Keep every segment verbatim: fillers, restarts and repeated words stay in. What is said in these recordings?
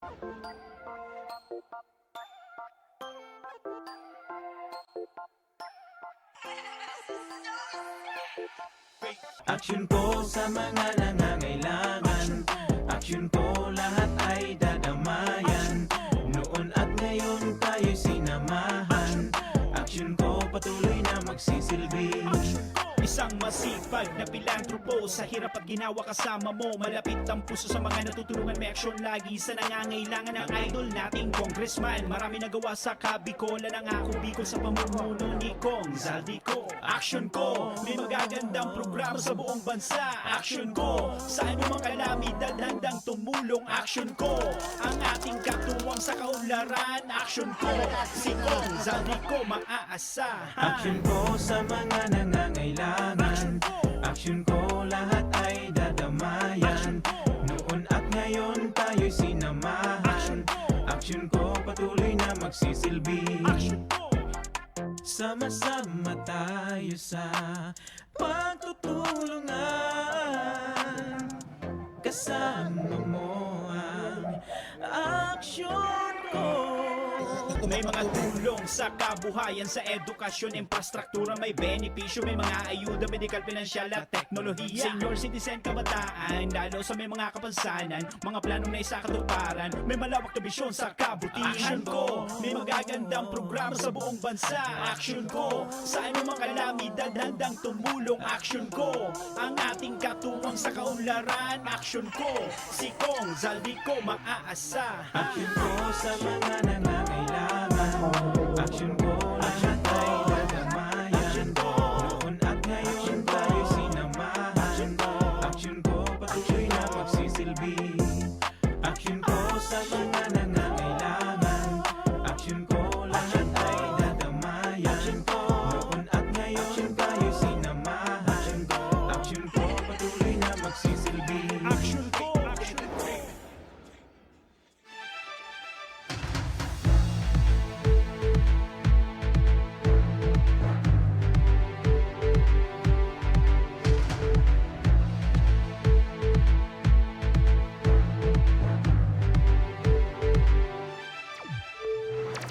Aksyon ko sa mga nangangailangan. Aksyon ko lahat ay dadamayan. Noon at ngayon tayo'y sinamahan. Aksyon ko patuloy na magsisilbi. Isang masipag na pilantropo, sa hirap at ginawa kasama mo. Malapit ang puso sa mga natutulungan, may aksyon lagi sa nangangailangan. Ang idol nating congressman, marami nagawa sa Kabikolan. Ang ako Bicol sa pamumuno ni Cong Zaldy Co. Aksyon ko, may magagandang programa sa buong bansa. Aksyon ko, sa anumang kalamidad handang tumulong. Aksyon ko, ang ating katuwang sa kaunlaran. Aksyon ko, si Cong Zaldy Co maaasahan. Aksyon ko sa mga nangangailangan. Aksyon ko, lahat ay dadamayan. Noon at ngayon tayo'y sinamahan. Aksyon ko, patuloy na magsisilbi. Sama-sama tayo sa pagtutulungan. Kasama mo ang aksyon ko. May mga tulong sa kabuhayan, sa edukasyon, infrastruktura, may benepisyo, may mga ayuda, medikal, pinansyal at teknolohiya. Senior citizen, kabataan, lalo sa may mga kapansanan, mga planong naisakatuparan, may malawak na bisyon sa kabutihan. Aksyon ko, may magagandang programa sa buong bansa. Aksyon ko, sa anumang kalamidad handang tumulong. Aksyon ko, ang ating katuwang sa kaunlaran. Aksyon ko, si Cong Zaldy Co maaasahan. Aksyon ko sa mga nangangailangan. Aksyon ko, lahat ay dadamayan. Noon at ngayon tayo'y sinamahan. Aksyon ko, patuloy na magsisilbi. Aksyon ko sa mga nangangailangan. Aksyon ko, lahat ay dadamayan. Noon at ngayon tayo'y sinamahan. Aksyon ko, patuloy na magsisilbi. Aksyon ko, aksyon ko.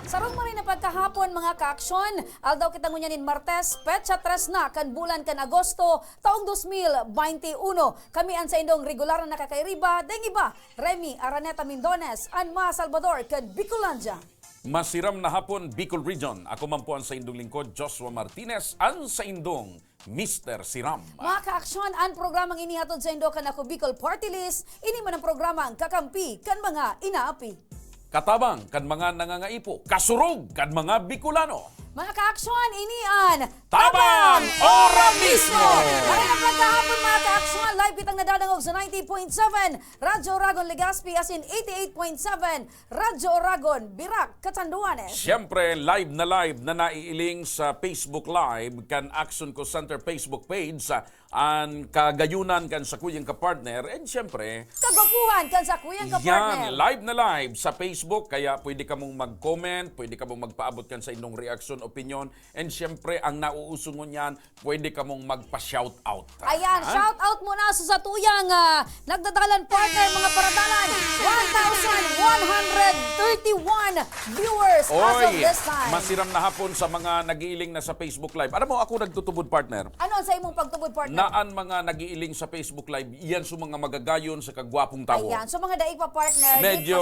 Sarong maray na pagkahapon, mga kaaksyon. Aldaw kita ngunyan nin Martes, petsa tres na kan bulan kan Agosto, taong dos mil baynte uno. Kami an saindong regular na nakakairiba, daing iba, Remy Araneta Mindones, an mga Salvador kan Bicolandia. Masiram na hapon, Bicol Region. Ako man po ang saindong lingkod, Joshua Martinez, ang saindong Mister Siram. Mga kaaksyon, ang programang inihatod saindo kan Ako Bicol Party List, ini man ang programang kakampi kan mga inaapi. Katabang kan mga nangangaipo, kasurog kan mga Bicolano. Mga kaaksyon, ini an Tabang Ora Mismo! Maray na pagkahapon, mga kaaksyon, live kitang nadadangog sa ninety point seven Radyo Oragon Legazpi, asin eighty-eight point seven Radyo Oragon, Virac, Catanduanes. Siyempre, live na live na naiiling sa Facebook Live kan Aksyon Ko Center Facebook page, sa an kagayunan kan sakuyang kapartner, and siyempre, kagwapuhan kan sakuyang kapartner. Yan, live na live sa Facebook, kaya pwede kamong mag-comment, pwede kamong magpaabot kan saindong reaksyon, opinyon, and siyempre, ang nauuso ngunyan, pwede kamong magpa-shout out. Ayan, ha? Shout out muna sa satuyang, ah, nagdadalan partner, mga paradalan. One thousand one hundred thirty-one viewers as of this time. Oy, masiram na hapon sa mga nagiiling na sa Facebook Live. Alam mo, ako nagtutubod, partner. Ano ang sa imong pagtubod, partner? Na an mga nagiiling sa Facebook Live, iyan sa mga magagayon sa kagwapong tawo. Ayan, so mga daig pa, partner, medyo,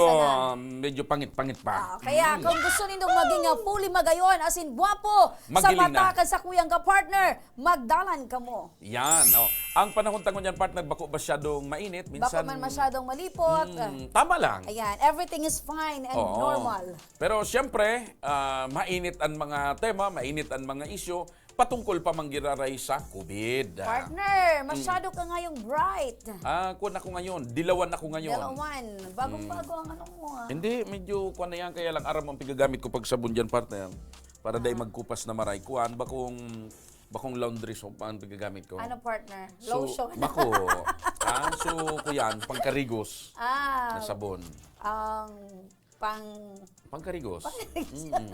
medyo pangit-pangit pa. Ah, kaya kung gusto nindong maging, ah, fully magayon, as in gwapo, sa mata kan sakuyang ka-partner, magdalan kamo. Yan, oh. Ang panahon ta ngunyan, partner, bako masyadong mainit. Bako man masyadong malipot. Hmm, tama lang. Ayan, everything is fine and normal. Pero siyempre, ah, mainit ang mga tema, mainit ang mga isyu, patungkol pa man giraray sa COVID. Partner, masyado ka ngayong bright. Ah, kuwan ako ngayon, dilawan ako ngayon. Dilawan. Bagong-bago ang ano mo, ah. Hindi, medyo kuwan na yan, kaya lang aram ang pigagamit ko pag sabon dyan, partner. Para dai magkupas na maray. Kuwan, bakong, bakong laundry soap ang pigagamit ko. Ano, partner? So, lotion. Bako. Ah, so, kuyan, pangkarigos na sabon. Ang pang- Pangkarigos. Pangkarigos. Mm.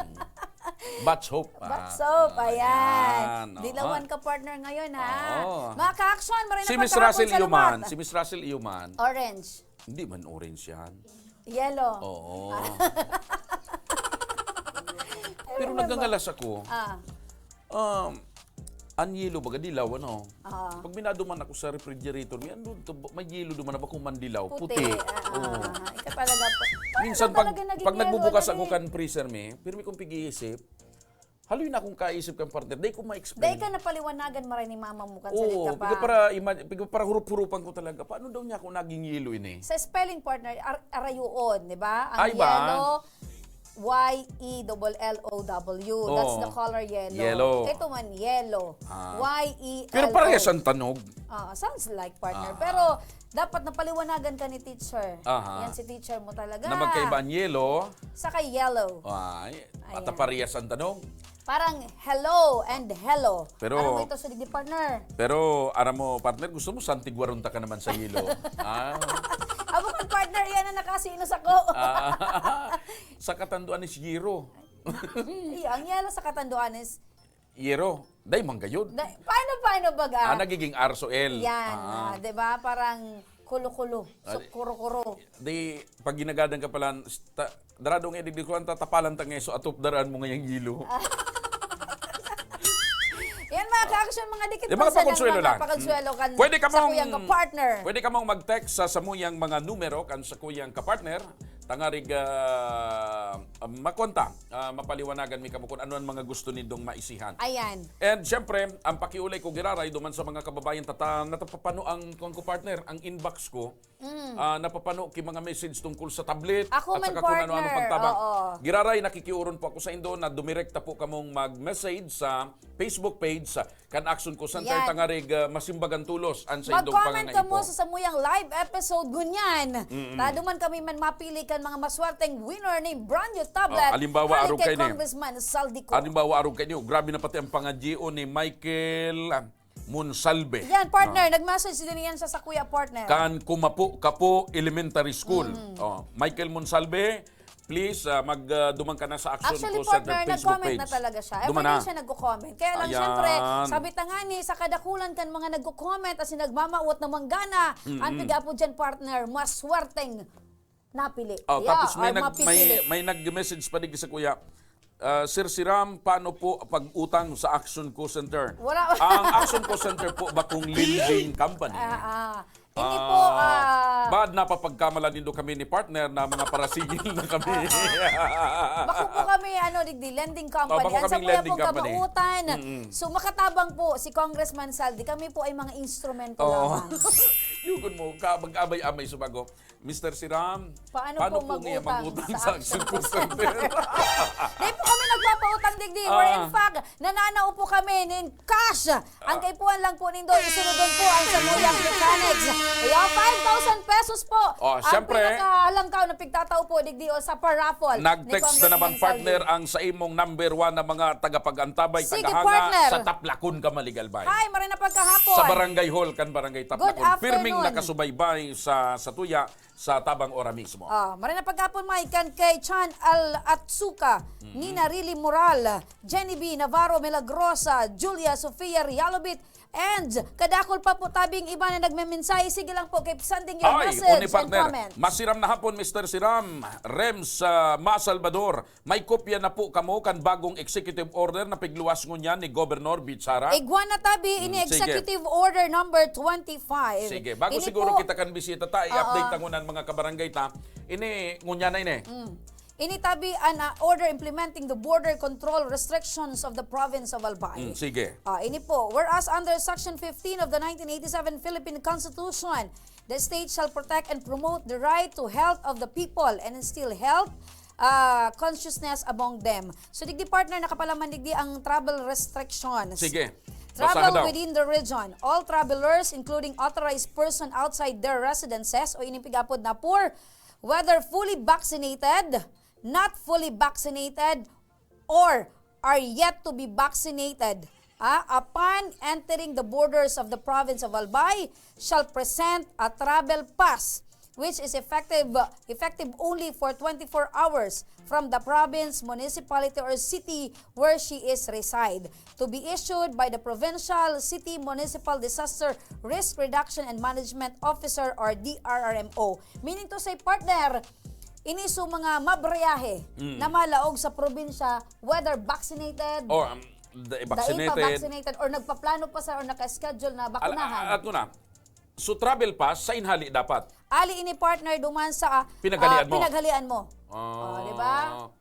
Bath soap. Bath soap, ayan. Dilawan ka, partner, ngayon, ha? Oo. Mga ka-aksyon, maray na pagkahapon sa lumat. Si Miss Russell Iuman. Orange. Hindi man orange yan. Yellow. Oo. Ah. Pero Ano ba? nagangalas ako. Ah. Um, ang yelo baga dilaw, ano? Ah. Pag minaduman ako sa refrigerator, may ano to, may yelo duman na ba kung mandilaw? Puti. Puti. Ah, Oo. ah, ika talaga po. Minsan Ano pag, talaga naging pag yelo nagbubukas na ako eh? Kan freezer mi, pirmi kong pag-iisip, haloy na akong kaisip kan partner, dai ko ma-explain. Dai ka napaliwanagan maray ni mama mo kan Oo, salita pa. piga para, ima- piga para hurup-hurupan ko talaga. Paano daw niya ako naging yelo ini? Sa spelling partner, ar- arayoon, di ba? Ang Ay, ba? Yellow, Y E L L O W. That's Oo. The color yellow. Yellow. Ito man, yellow. Ah. Y E L O. Pero parehas ang tanog. Ah, sounds like partner. Ah. Pero dapat napaliwanagan ka ni teacher. Aha. Yan si teacher mo talaga. Na magkaiba ang yelo. Saka yellow. Ay, Ayan. at parehas ang tanog. Parang hello and hello. Pero- Ano mo ito sa digdi partner? Pero, aram mo, partner, gusto mo santigwaron ta ka naman sa yelo. Ah, Abo kan partner, yan ang nakasinos ako. ah, sa katanduan is yero. Iya, ang yellow sa katanduan is, Yero. Dai man gayod. na, paano, paano baga? Ah, nagiging arso L. Yan, Ah. ah, di ba? Parang kulo-kulo, Ah, sukuro-kuro. Di, pag ginagadan ka pala, sta, darado nga digdi ko, ang tatapalan ta nga so atop daraan mo ngayang yelo. Yan mga ka-action, mga dikit Di, pa mga sa pakonsuelo mga lang. pakonsuelo kan Pwede ka sa mong, kuyang ka-partner. Pwede ka mong mag-text sa, sa muyang mga numero kan sa kuyang ka-partner. Tangarig uh, makonta, ah, mapaliwanagan mi kamo kung ano ang mga gusto nindong maisihan. Ayan. And syempre, ang pakiulay ko giraray duman sa mga kababayan tata, natapapano ang kuwan ko partner, ang inbox ko. Ah, napapano ki mga message tungkol sa tablet Ako at man, saka kung ano-ano partner. pagtabang. Oo. Giraray, nakikiuron po ako sa indo na dumirekta po kamong mag-message sa Facebook page sa Kan Action Call Center Yan. Tangarig, ah, masimbagan tulos ang sa indong Mag-comment pangangaipo. Kamo sa samuyang live episode ngunyan. Tado man kami man mapili kan mga maswerteng winner ni brand new tablet. Oh, halimbawa, Halin arog kay kayo ni. Congressman Saldico. Halimbawa, arog kayo, grabe na pati ang pangadyion ni Michael Monsalve. Yan, partner. No? Nag-message din yan siya sa kuya, partner. Kan Kumapo Kapo Elementary School. Oh, Michael Monsalve, please, ah, mag, ah, duman ka na sa Action Actually, Call Center partner, Facebook nag-comment page. Na talaga siya. Duman Everyday na. Siya nagko-comment. Kaya lang, Ayan. Syempre, sabi ta nga ni, sa kadakulan kan mga nagko-comment at nagmamawot na manggana, ang pigapo dyan, partner, maswerteng napili. Oh, Yeah, tapos may, or nag, mapipili. may, may nag-message pa din sa kuya. Ah, Sir Siram, paano po pag-utang sa Action Call Center? Wala. Ang Action Call Center po, bakong lending company. Ah, ah. Hindi po, ah, Bad napapagkamalan nindo kami ni partner na mga parasingil na kami. Bako po kami, ano, digdi, lending company. Oh, bako Ang sa kaming kuya lending po, company. Kamautan. Mm-mm. So, makatabang po si Congressman Saldi. Kami po ay mga instrumento Oo. lamang. Yun mo, ka, mag-abay-abay sumago. Mister Siram, Paano paano po po niya mag-utang mag-utang sa sa Action Action Call Center? Di po kami nagpapautang digdi. Ah. Where in fact, nananao po kami nin cash. Ang kaipuhan lang po nindo, isunodon po ang samuyang mechanics. Iyo, five thousand pesos po. Oh, Ang syempre. Pinakahalangkaw na pigtatao po digdi o sa paraffle ni Nag-text na Congressman naman, partner, Saldi. Ang sa imong number one na mga tagapag-antabay, Sige, tagahanga partner. Sa Taplacon ka, Maligalbay. Hi, maray na pagkahapon. Sa barangay hall kan Barangay Taplacon. Good Pirming afternoon. Nakasubaybay sa, sa tuya, sa tabang ora mismo. Ah, maray na pagkahapon, Mike, kan kay Chan Al Atsuka, Mm-hmm. Nina Rili Moral, Jenny B Navarro Milagrosa, Julia Sofia Rialobit, and kadakol pa po tabing iba na nagmemensahe. Sige lang po, keep sending your Ay, message uni and partner. comments. Masiram na hapon, Mister Siram. Rems, ah, Ma Salvador. May kopya na po kamo kan bagong executive order na pigluwas ngunyan ni Governor Bichara? Igwa na tabi, ini Mm, sige. Executive Order number twenty-five. Sige, bago Ini siguro po, kita kan bisita ta, i-update ta ngunan mga kabarangay ta. Ini, ngunya na ini. Mm. Ini tabi an, ah, order implementing the border control restrictions of the province of Albay. Mm, sige. Ah, ini po, whereas under Section fifteen of the nineteen eighty-seven Philippine Constitution, the state shall protect and promote the right to health of the people and instill health ah, consciousness among them. So, digdi partner, nakapalaman digdi ang travel restrictions. Sige. Basahan Travel daw. Within the region. All travelers, including authorized person outside their residences o inipigapod na poor, whether fully vaccinated, not fully vaccinated, or are yet to be vaccinated, ah, upon entering the borders of the province of Albay, shall present a travel pass which is effective, effective only for twenty-four hours from the province, municipality, or city where she is reside, to be issued by the Provincial, City, Municipal Disaster Risk Reduction and Management Officer or D R R M O. Meaning to say, partner, Ini so mga mabriyahe Mm. na malaog sa probinsya, whether vaccinated, Or, um, the, dai pa vaccinated. vaccinated, or nagpaplano pa sa, or naka-schedule na Al-, bakunahan. at ko na, so travel pass, sa inhali dapat. Ali ini, partner, duman sa, ah, Pinaghalian ah, mo. pinaghalian mo. Ah. Oh, di ba?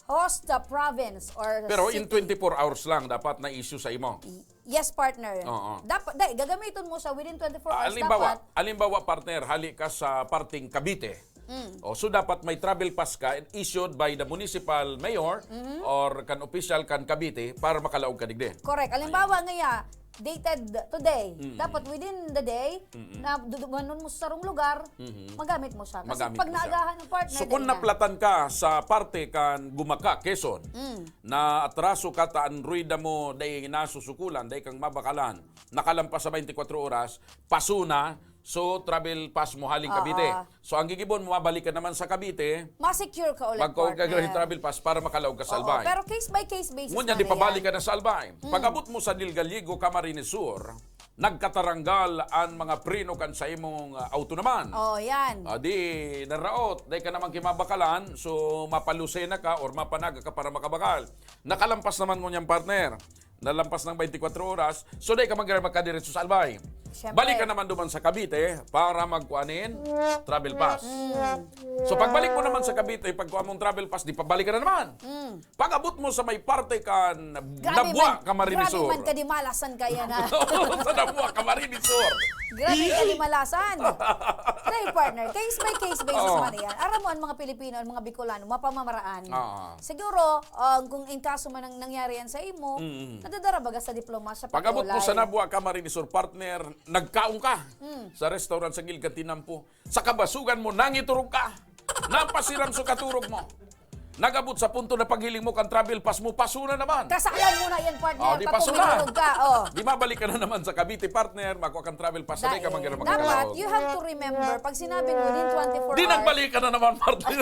Host the province or Pero in city. twenty-four hours lang dapat na-issue sa imo. Yes, partner. Oo. Dapat, dai, gagamiton mo siya within twenty-four Ah, hours halimbawa, dapat. halimbawa, partner, hali ka sa parting Cavite. Mm. O, so dapat may travel pass ka issued by the municipal mayor Mm-hmm. or kan official kan Cavite para makalaog ka digdi. Correct. Halimbawa Ayan. ngaya, dated today. Mm. Dapat within the day, Mm-mm. na dudumanon mo sa sarong lugar, Mm-hmm. magamit mo siya. Kasi Magamit pag mo siya. naagahan ng partner, So, kung dai na. naplatan ka sa parte kan Gumaka, Quezon, Mm. na atraso ka ta an ruweda mo dai nasusukulan, dai kang mabakalan, nakalampas sa twenty-four oras, paso na, so travel pass mo haling Oo. Cavite. So ang gigibon mo, mabalik ka naman sa Cavite, Ma-secure ka ulit, magkaon ka partner. ng travel pass para makalaog ka sa Oo, Albay. pero case by case basis Ngunyan, na di yan. pabalik ka na sa Albay. Mm. Pag-abot mo sa Del Gallego, Camarines Sur, nagkataranggal an mga preno kan sa imong, ah, auto naman. Oh, yan. Ah, di, naraot, dai ka naman kimabakalan, so mapalusena ka or mapanaga ka para makabakal. Nakalampas naman ngunyan, partner. Nalampas ng twenty-four oras, so dai ka mag-, makadiretso sa Albay. Siyempre. Balik ka naman duman sa Cavite para magkuanin travel pass. Mm. So pagbalik mo naman sa Cavite, pagkuha mong travel pass, di pabalik ka na naman. Mm. Pag-abot mo sa may parte kan Grabe Nabua, man, Camarines grabe Sur. man kadimalasan kaya na. Sa Nabua, Camarines Sur. Grabe kadimalasan. Dai, partner, case by case basis Oo. man yan. Aram mo, ang mga Pilipino, ang mga Bicolano, mapamamaraan. Oo. Siguro, um, kung in kaso man ang nangyari yan sa imo, Mm. nadadara baga sa diplomasya, Pag-abot mo pakiulay. sa Nabua, Camarines Sur, partner, nagkaon ka Mm. sa restaurant sa gilid kan tinampo. Sa kabasogan mo, nangiturog ka. Napasiram sa katurog mo. Nag-abot sa punto na paghiling mo kan travel pass mo, paso na naman. Kasalan mo na yan, partner, Oh, di pag paso na. umiturog ka, oh. Di mabalik ka na naman sa Cavite, partner, makuha kang travel pass, sabay ka Dai. man ka na Dapat, magkakalaog. you have to remember, pag sinabing within twenty-four Di hours, nagbalik ka na naman, partner.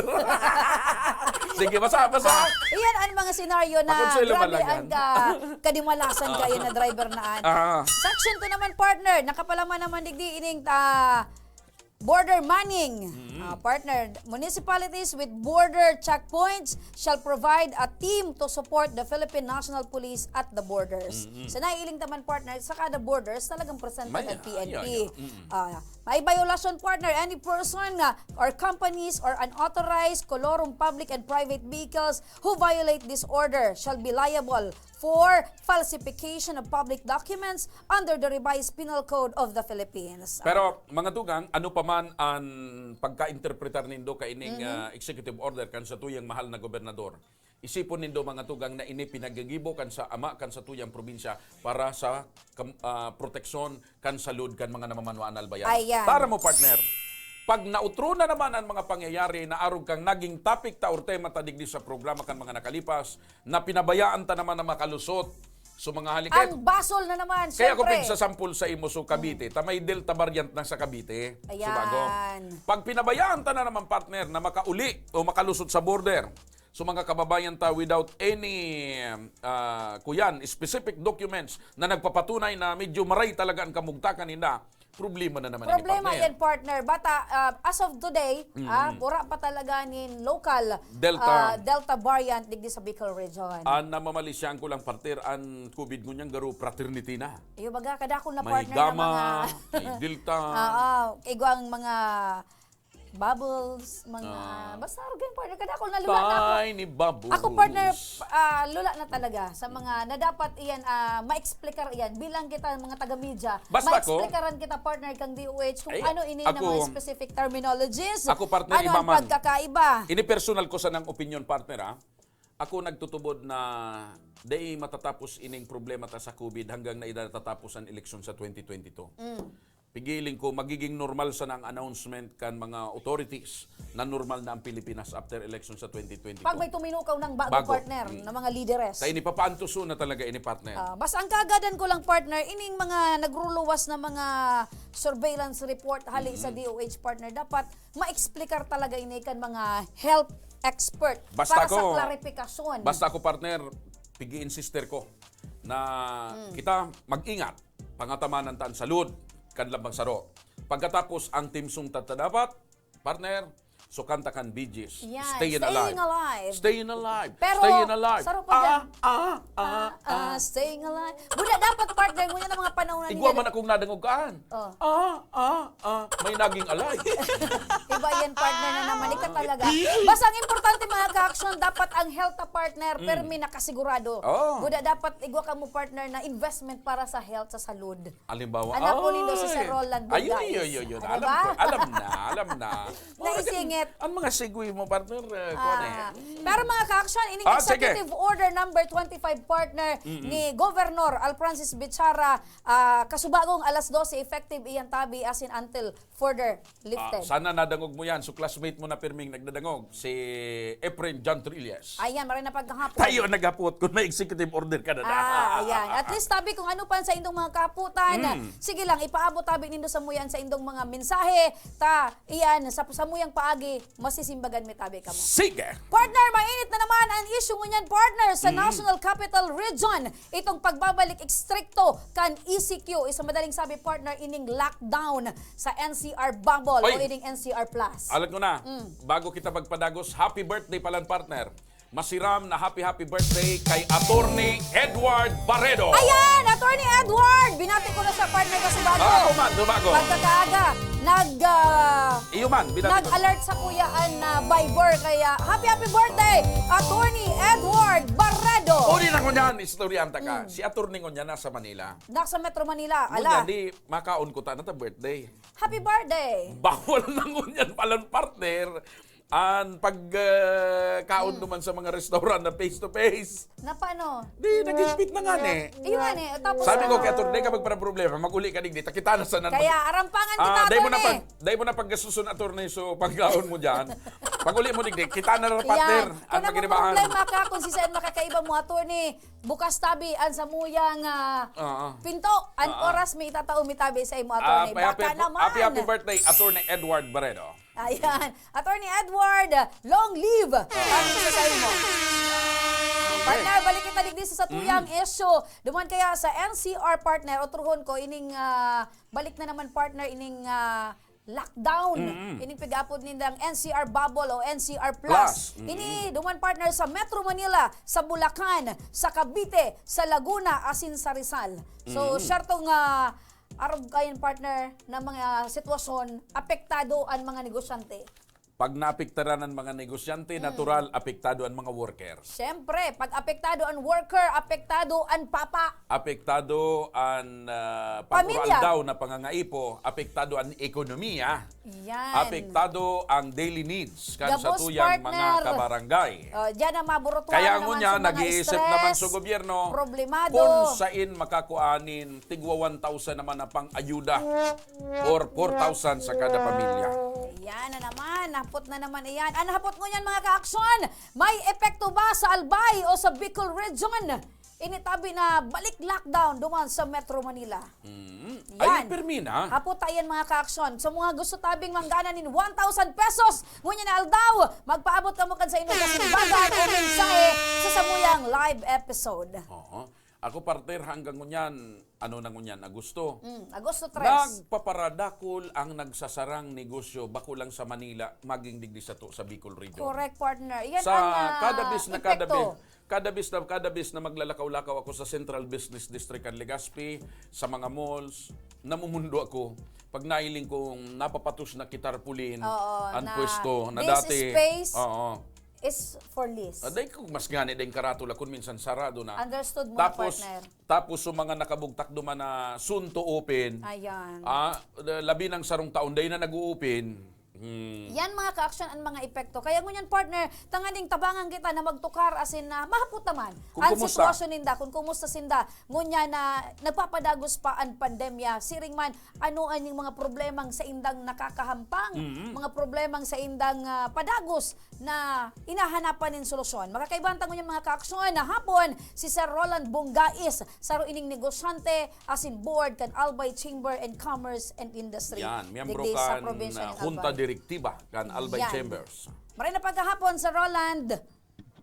Sige, basa, basa. Ah, iyan ang mga senaryo na Pakonsuelo man grabe lang ang yan. ka-, kadimalasan Ah. kaya na driver na an. Ah. Section two naman, partner, nakapalaman naman digdi ining, ah, border manning. Mm. Ah, partner, municipalities with border checkpoints shall provide a team to support the Philippine National Police at the borders. Mm-mm. Sa naiiling taman, partner, sa kada borders, talagang presente May, ang P N P. ay, ay, ay. Mm-mm. Ah, may violation, partner. Any person, ah, or companies or unauthorized colorum public and private vehicles who violate this order shall be liable for falsification of public documents under the Revised Penal Code of the Philippines. Pero, mga tugang, ano pa man ang pagka-interpretar nindo kaining, Mhm. ah, executive order kan satuyang mahal na gobernador, isipon nindo, mga tugang, na ini pinagagibo kan sa ama kan satuyang probinsya para sa kam-, ah, proteksyon kan salud kan mga namamanwaan na albayan. Ayan. Tara mo, partner. Pag nautro na naman ang mga pangyayari na arog kang naging topic ta or tema ta digdi sa programa kan mga nakalipas, na pinabayaan ta naman na makalusot. So, mga haliket. Ang basol na naman, Kaya ako syempre. pigsasampol sa imo, so, Cavite. Ta may Delta variant na sa Cavite. Ayan. Subago. Pag pinabayaan ta na naman, partner, na makauli o makalusot sa border, so, mga kababayan ta, without any, ah, kuyan, specific documents na nagpapatunay na medyo maray talaga ang kamugtakan ninda, problema na naman ini, Problema partner. yan, partner. Bata, ah, as of today, Mm. ah, wala pa talaga nin local, Delta. ah, Delta variant digdi sa Bicol region. Ang namamalisyan ko lang, partner, ang COVID ngunyan garo fraternity na. Iyo, baga, kadakol na, May partner, na Gamma, mga may Delta. Oo, igwang mga bubbles, mga, Ah. basta arog yan, partner. Kadakol na lula na ako. Tiny bubbles. Ako, partner, ah, lula na talaga sa mga na dapat iyan, ah, maeksplikar iyan bilang kita mga taga-media. Basta ako, Maeksplikar kita, partner, kang D O H kung Ay, ano ini na ako, mga specific terminologies. ako, partner, Ano ang iba man. pagkakaiba? Ini personal ko sanang opinion, partner, ah. Ako nagtutubod na dai matatapos ining problema ta sa COVID hanggang na ida natatapos ang eleksyon sa twenty twenty-two. Mm. Pigiling ko, magiging normal sana ang announcement kan mga authorities na normal na ang Pilipinas after election sa twenty twenty-two. Pag may tuminukaw ng bago, Bago. partner, Mm. na mga lideres. Kaya ini papaantuso na talaga ini, partner. Ah, basta ang kaagadan ko lang, partner, ining mga nagruluwas na mga surveillance report hali sa Mm. D O H, partner, dapat maeksplikar talaga ini kan mga health expert Basta para sa ako, klarifikasyon. basta ako, partner, pigi-insister ko na Mm. kita mag-ingat, pangatamanan ta an salud kan lambang saro. Pagkatapos, ang timsong ta ta dapat, partner, So, kanta kan Bee Gees, Yan, Stayin' Staying Alive. Alive. Stayin' Alive. Pero, Stayin' Alive. saro pa Ah, dyan. ah, ah, Ah, ah. ah, staying alive. Buda dapat, partner, ngunyan ang mga panahon na Igwa ninyo. Man akong nadangog kaan. Oh. Ah, ah, ah. May naging alay. Iba yan, partner, na naman. Ika talaga. Basta ang importante, mga ka-action, dapat ang health, ah, partner, permi nakasigurado. Oh. Buda dapat igwa ka mo, partner, na investment para sa health, sa salud. Halimbawa, Anak ko nindo si ay. Sir Roland Ayun, Bugais. yun, yun, yun. Ano Alam ba? ko, alam na, alam na. Naisingit. Ang mga segue mo, partner, uh, kuwan eh. Ah, pero mga ka-action, ining Ah, sige. Executive Order number twenty-five, partner, ni Governor Alfrancis Bichara, ah, kasubagong alas dose effective iyan tabi asin until further Ah, lifted. Sana nadangog mo yan. So, classmate mo na pirming nagdadangog, si Efren John Trillas. Ayan, maray na paghahapon. Tayo ang naghapot kung may executive order ka na. Ah, ayan. At least tabi kung ano pa sa indong mga kahaputan. Mm. Sige lang, ipaabot tabi nindo sa muyan sa indong mga mensahe. Ta, iyan, sa, sa muyang paagi, masisimbagan mi tabi kamo. Sige! Partner, mainit na naman ang issue ngunyan, partner, sa Mm. National Capital Region. Itong pagbabalik estrikto kan E C Q. Isa madaling sabi, partner, ining lockdown sa N C R bubble Oy! o ining N C R Plus. Alam ko na, Mm. bago kita magpadagos, happy birthday palan, partner. Masiram na happy, happy birthday kay Attorney Edward Barredo. Ayan! Attorney Edward! Binati ko na sa partner ka subago. Ah, ako man, subago. Pagkakaaga, nag, ah, Iyo man, binati ko. nag-alert sa kuya an ah, Viber. Kaya, happy, happy birthday, Attorney Edward Barredo! Uli na ngunyan, istoryahan ta ka. Si Attorney ngunyan nasa Manila. Nasa Metro Manila. Ngunyan, Ala, di makaon ko ta na ta birthday. Happy birthday! Bawal na ngunyan palan, partner, an pag ah, kaon naman sa mga restaurant na face to face. Na paano? Di, nag-ispit na nga eh. Iyo nga eh. Tapos, Sabi ko ah, kay Attorney, kapag para problema, mag-uli ka digdi, takita na sa nan. Kaya arampangan kita, Ah, dahil mo na Attorney. pag, dahil mo na paggastuson, Attorney, so pagkaon mo dyan. Pag-uli mo digdi, kita na rin, partner. Yan. Ang Kung maginibahan. problema ka, kung si saan makakaiba mo, Attorney, bukas tabi, an sa muyang ah, Oo. pinto, an Oo. oras mi itatao mi tabi sa imo, Ah, Attorney. happy, Baka happy, naman. happy, happy birthday, Attorney Edward Barredo. Ayan. Attorney Edward, long live! Ang isa sa imo. Partner, balik kita digdi sa satuyang issue. Duman kaya sa N C R, partner, otrohon ko, ining ah, balik na naman, partner, ining ah, lockdown. Mm-mm. Ining pig-apod nindang N C R bubble o N C R Plus. Plus. Mm-mm. Ini duman, partner, sa Metro Manila, sa Bulacan, sa Cavite, sa Laguna, asin sa Rizal. So, Mm-mm. syerto nga arog kayan, partner, na mga sitwasyon, apektado an mga negosyante. Pag naapektaran ang mga negosyante, natural, apektado ang mga workers. Siyempre, pag apektado ang worker, apektado ang papa. Apektado ang ah, Pamilya. pag-uraldaw na pangangaipo, apektado ang ekonomiya, Yan. apektado ang daily needs kan Gabos, satuyang mga partner. kabarangay. Oh, diyan ang maburutuhan Kaya naman ngunyan, sa mga nag-iisip stress, naman sa gobyerno problemado. Kung sain makakuanin, tigwa one thousand naman ang pang-ayuda or four thousand sa kada pamilya. Yan na naman, hapot na naman iyan. Ang hapot ngunyan, mga ka-aksyon, may epekto ba sa Albay o sa Bicol Region? Initabi na balik lockdown duman sa Metro Manila. Mm. Yan. Ay, pirmi na. Hapot ta iyan, mga ka-aksyon. Sa mga gusto tabing manggana nin one thousand pesos, ngunyan na aldaw, magpaabot kamo kan sa inyong kasimbagan o mensahe sa samuyang live episode. Oo. Ako, partner, hanggang ngunyan, ano na ngunyan, Agosto. Mm, Agosto tres. Nagpaparadakol ang nagsasarang negosyo, bako lang sa Manila, maging digdi sato sa Bicol Region. Correct, partner. Yan Sa ang ah, kada bis na kada epekto. bis, kada bis na kada bis na maglalakaw-lakaw ako sa Central Business District kan Legazpi, sa mga malls, namumundo ako. Pag nailing kong napapatos na ki tarpaulin Oo, ang na pwesto na this dati. space Oo. is for lease. Aday ko, mas gani dahil karatula kun minsan sarado na. Understood mo, Tapos, partner. Tapos sa mga nakabugtak duman na soon to open, Ayan. ah, labi ng sarong taon, dahil na nag-o-open. Hmm. Yan, mga ka-aksyon, ang mga epekto. Kaya ngunyan, partner, tanganing tabangan kita na magtukar, asin na mahapot naman. Kung Ang kumusta? sitwasyon ninda, kung kumusta sinda, ngunyan na nagpapadagos pa ang pandemya, siring man, ano ang mga problemang sa indang nakakahampang, Mhm. mga problemang sa indang ah, padagos na inahanapan nin solusyon. Makakaibahan ta ngunyan, mga ka-aksyon, na hapon si Sir Roland Bongais, saro ining negosyante, asin board kan Albay Chamber and Commerce and Industry. Yan, miyembro Digdi sa kan probinsya ah, nin Junta Albay. Direktiba kan Albay Yan. Chambers. Maray na pagkahapon, Sir Roland.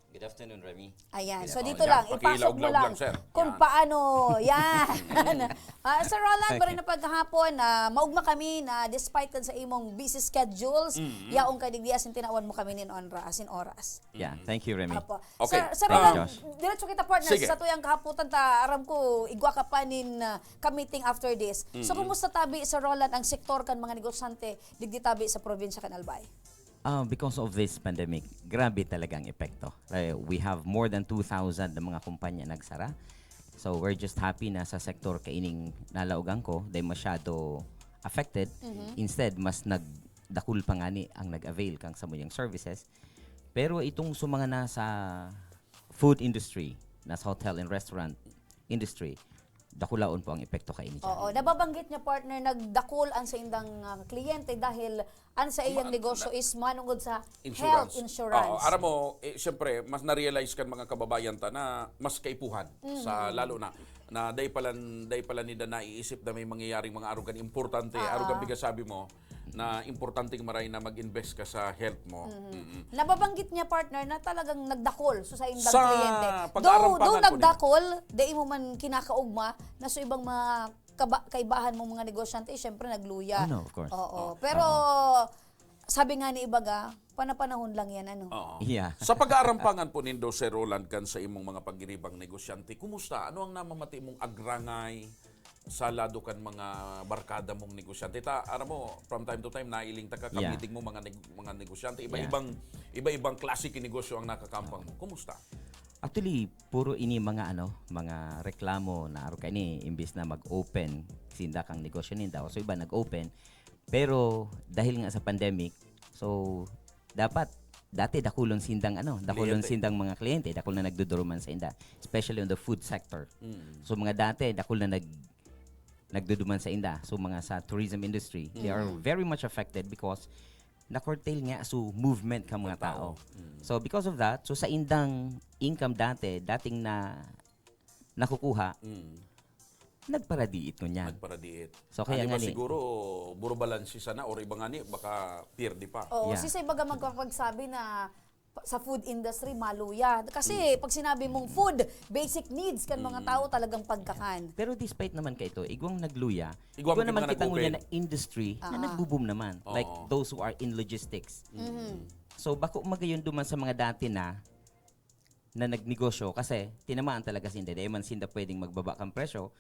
Good afternoon, Remy. Ayan. Good So afternoon. dito lang, ipasok mo Pakilaog-laog lang lang, sir. kung Yan. paano. Yan. Ah, Sir Roland, Okay. Maray na paghahapon, ah, maugma kami na despite kan sa imong busy schedules, yaong ka digdi asin tinawan mo kami nin onra, asin oras. Yeah, thank you, Remy. Apo. Okay. Sir, Sir Ah, Roland, diretso kita partner. Sige. Sa tuyang kahapon ta, aram ko, igwa ka pa nin ah, ka-meeting after this. So, kumusta tabi, Sir Roland, ang sektor kan mga negosyante digdi tabi sa probinsya kan Albay? Ah, because of this pandemic, grabe talaga ang epekto. Eh, we have more than two thousand na mga kumpanya nagsara. So, we're just happy na sa sektor kaining nalaogan ko, dahil masyado affected. Instead, mas nagdakul pa ngani ang nag-avail kang samuyang services. Pero itong sa mga nasa food industry, nasa hotel and restaurant industry, dakulaon po ang epekto kaini dyan. Oo, nababanggit niya, partner, nagdakul an saindang ah, kliyente dahil an sa iyang Ma- negosyo is manungod sa Insurance. health insurance. Oo, aram mo, eh, siyempre, mas na-realize kan mga kababayan ta na mas kaipuhan sa lalo na na day pala day pala nida naiisip na may mangyayaring mga arugan importante, Ah. arugan bigas sabi mo na importanteng maray na mag-invest ka sa health mo. Mm-mm. Nababanggit niya, partner, na talagang nagdakol so sa indang Sa kliyente. pag-aarampangan Though, though po nagdakol, di mo man kinakaugma na so ibang mga kaba- kaibahan mong mga negosyante, eh, syempre nagluya. Ano, of course. Oo. Pero sabi nga ni ibaga, panapanahon lang yan, ano. Oo. Yeah. Sa pag-aarampangan po nindo, Sir Roland, kan sa imong mga pagiribang negosyante, kumusta? Ano ang namamati mong agrangay sa lado kan mga barkada mong negosyante? Ta, aram mo, from time to time, nailing ta ka, Yeah. kamiting mo mga neg- mga negosyante. Iba-ibang iba-ibang klase ki negosyo ang nakakampang mo. Kumusta? Actually, puro ini mga ano, mga reklamo na aro kaini, imbis na mag-open sinda kang negosyo ninda. So iba nag-open. Pero dahil nga sa pandemic, so dapat dati dakulon sindang ano, dakulon Kliyente. sindang mga kliyente, dakul na nagduduruman sa inda, especially on the food sector. So mga dati dakul na nag nagduduman sa inda. So mga sa tourism industry, they are very much affected because na-curtail nga so movement ka mga tao. So because of that, so sa indang income dati, dating na nakukuha, Mm. nagparadiit ngunyan. Nagparadiit. So, kaya Ano nga ba ni- siguro, buro balanse sana or iba nga ni, baka pirdi pa. Oo, Yeah. si sa ibaga magpapagsabi na pa- sa food industry, maluya. Kasi pag sinabi mong food, basic needs kan mga tao talagang pagkakan. Pero despite naman kaito, igwang nagluya, Igwang igwang naman mga kita ngunyan nag-open. Na industry na Ah. nagbo-boom naman. Like Oo. Those who are in logistics. Mhm. So, bako magayon duman sa mga dati na na nagnegosyo kasi tinamaan talaga sinda. Dahil man sinda pwedeng magbaba kang presyo,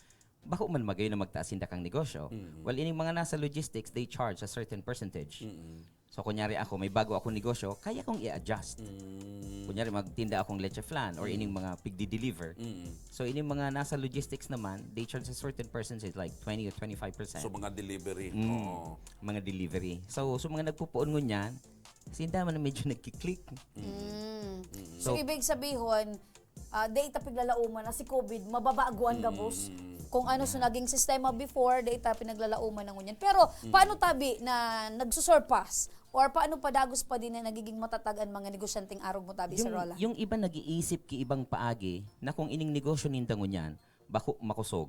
bako man magayon na magtaas sinda kang negosyo. Mm. Well, ining mga nasa logistics, they charge a certain percentage. Mm-mm. So, kunyari ako, may bago akong negosyo, kaya kong i-adjust. Mm. Kunyari, magtinda akong leche flan or ining mga pigdi-deliver. Mm. So, ining mga nasa logistics naman, they charge a certain percentage, like twenty or twenty-five percent. So, mga delivery. Mm. Oo. Mga delivery. So, so mga nagpupuon ngunyan, sinda man medyo nagki-click. Mm. So, So, ibig sabihin, ah, di ita piglalauman na si COVID, mababago an gabos. Kung ano so naging sistema before, di ita pinaglalauman na ngunyan. Pero paano tabi na nagsusurpass? Or paano padagos pa din na nagiging matatag an mga negosyanteng arog mo tabi, Sir yung, Roland? Yung iba nag-iisip ki ibang paagi na kung ining negosyo ninda ngunyan, bako makosog.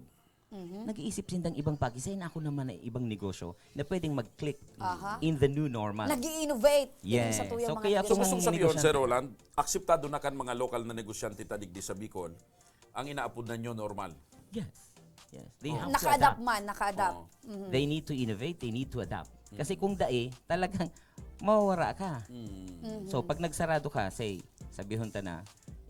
Mhm. Nag-iisip sindang ibang paagi, say na ako naman na ibang negosyo na pwedeng mag-click Aha. in the new normal. Nag-i-innovate din Yes. sa tuyang So, mga kaya So, kung gusto negosyante. sabihin, negosyante. Sir Roland, akseptado na kan mga lokal na negosyante ta digdi sa Bicol ang inaapod na new normal. Yes. Yes. They have to Naka-adapt adapt. man, naka-adapt. Oo. Mhm. They need to innovate, they need to adapt. Kasi kung dai, talagang mawawara ka. Mm. Mhm. So, pag nagsarado ka, say, sabihon ta na,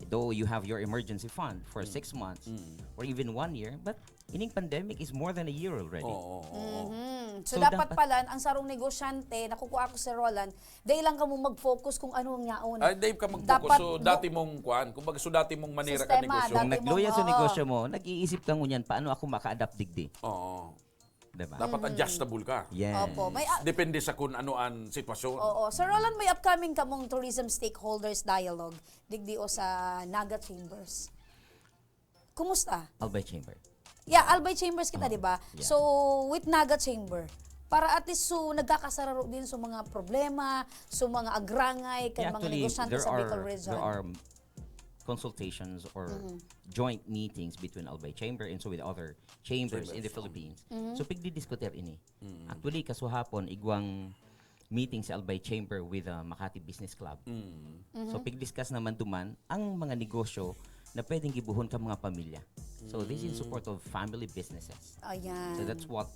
though you have your emergency fund for six months Mm. or even one year, but ining pandemic is more than a year already. Oo, oo, oo. Mhm. So, So, dapat, dapat pala, ang sarong negosyante, nakukuha ko si Roland, dahil lang ka mo mag-focus kung ano ang yaon. Ay, Dave, ka mag-focus. Dapat So, do- dati mong kwan, kumbaga, so dati mong manera Sistema, ka negosyo. Kung dati nagluya mong, sa oo. negosyo mo, nag-iisip ka ngunyan, paano ako maka-adapt digdi? Oo. Diba? Dapat adjustable ka. Yes. Opo. May, ah, Depende sa kung ano ang sitwasyon. Oo. Sir Roland, may upcoming kamong Tourism Stakeholders Dialogue, digdi o sa Naga Chambers. Kumusta? Albay Chamber. Yeah, Albay Chambers kita, di ba? Yeah. So, with Naga Chamber, para at least so nagkakasararo din so mga problema, so mga agrangay, kay Yeah, mga actually, negosyante there sa Bicol are, region. There are consultations or joint meetings between Albay Chamber and so with other chambers in the Chambers, Philippines. Mhm. So, pigdidiskutir ini. Mm. Actually, kasuhapon, igwang meeting sa Albay Chamber with, uh, Makati Business Club. Mm. So, pig-discuss naman duman ang mga negosyo na pwedeng gibohon kan mga pamilya. So, this in support of family businesses. Ayan. So, that's what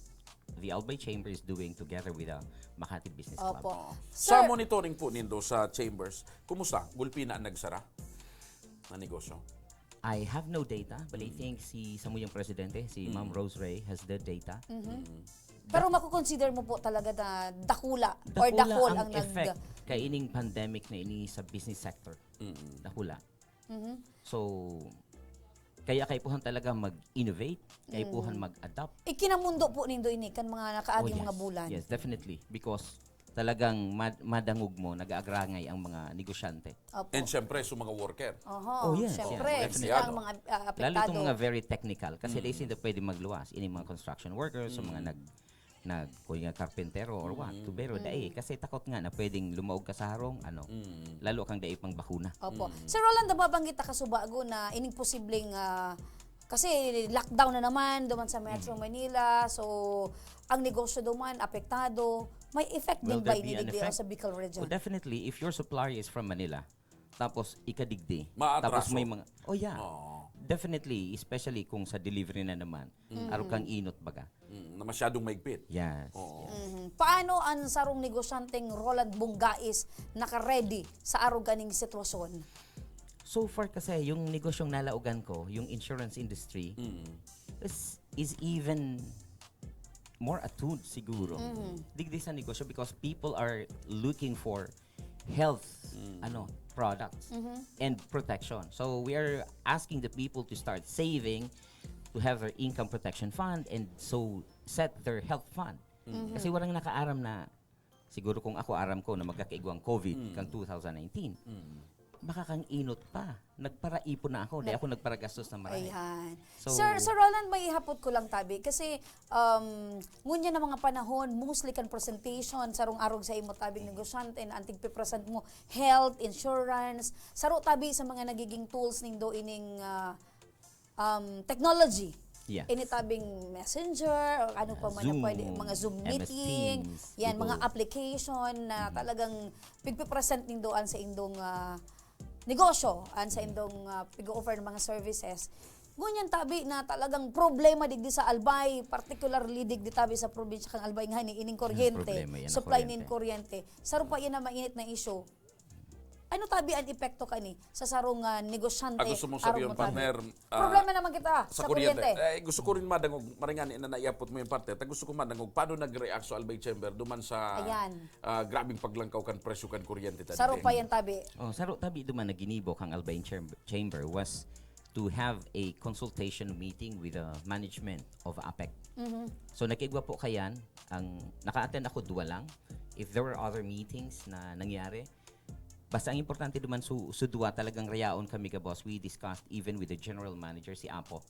the Albay Chamber is doing together with, uh, Makati Business Club. Opo. Sa Sir, monitoring po nindo sa chambers, kumusta? Gulpi na ang nagsara na negosyo? I have no data, but I think si samuyang presidente, si Ma'am Rose Ray, has the data. pero makukonsider mo po talaga na dakula, or dakol ang nag... effect kaining pandemic na ini sa business sector. Dakula. So, kaya kaipuhan talaga mag-innovate, kaipuhan mag-adapt. Ikinamundo po nindo ini kan mga nakaaging Oh, yes. mga bulan. Yes, definitely. Because talagang mad- madangog mo, nag-aagrangay ang mga negosyante. Opo. And syempre, sa mga worker. Oho, Oh, yes, syempre, yes, sila ang definitely. mga ah, Lalo itong apektado. mga very technical. Kasi they seem na pwede magluwas. Ini mga construction workers, sa mga nag nag kuya nga karpentero or what. Pero dai, kasi takot nga na pwedeng lumaog ka sa harong, ano, lalo kang dai pang bakuna. Opo. Sir Roland, nababanggit ta kasubago na ining posibleng ah, kasi lockdown na naman duman sa Metro Manila. So, ang negosyo duman apektado. May effect din Will ba there ini be an digdi effect? Sa Bicol region? Oh, definitely, if your supplier is from Manila, tapos ikadigdi, Maatraso. tapos may mga, oh yeah, Oo. definitely, especially kung sa delivery na naman, arog kang inot baga. Mm, na masyadong maigpit. Yes. Oo. yes. Mhm. Paano ang sarong negosyanteng Roland Bungais naka-ready sa arog kaning sitwasyon? So far kasi, yung negosyong nalaogan ko, yung insurance industry, Mm. is, is even more attuned siguro. Digdi sa negosyo because people are looking for health ano products and protection. So we are asking the people to start saving, to have their income protection fund, and so set their health fund. Kasi walang nakaaram na siguro kung ako, aram ko na magkakaigwang COVID kang two thousand nineteen. Baka kang inot pa. Nagparaipon na ako, di ako nagparagastos na marami. Ayan. So- Sir, Sir Roland, may ihapot ko lang tabi. Kasi, um, ngunyan na mga panahon, mostly kan presentation, sarong arog sa imo tabing negosyante, na ang tigpipresent mo, health, insurance, saro tabi sa mga nagiging tools nindo ining ah, um, technology. Yes. Ini tabing messenger, or ano pa man na Zoom, pwede, mga Zoom M S meeting, Teams, yan, mga Google. Application na talagang pigpipresent nindo an sa indong ah, negosyo, an sa indong ah, pig-offer ng mga services. Ngunyan tabi na talagang problema digdi sa Albay, particularly digdi tabi sa probinsya kang Albay nga ni ining kuryente, Problema yan, supply kuryente. nin kuryente. Saro pa yan na mainit na issue. Ano tabi ang epekto kani sa sarong ah, negosyante? Ah, gusto mong Arog sabihin, mo tabi? partner, ah, Problema naman kita sa, kuryente. kuryente. Eh, gusto ko rin madangog, maringani na naiapot mo yung parte. Ta gusto ko madangog, paano nag-react sa Albay Chamber duman sa Ayan. ah, grabing paglangkaw kan presyo kan kuryente? Ta Saro digdi? Pa yan tabi. Oh, saro tabi duman na ginibo kang Albay Chamber, Chamber was to have a consultation meeting with the management of APEC. So, nagkaigwa po kayan, ang naka-attend ako, duwa lang. If there were other meetings na nangyari, basta ang importante duman su, su duwa talagang rayaon kami gabos. We discussed even with the general manager, si Apo.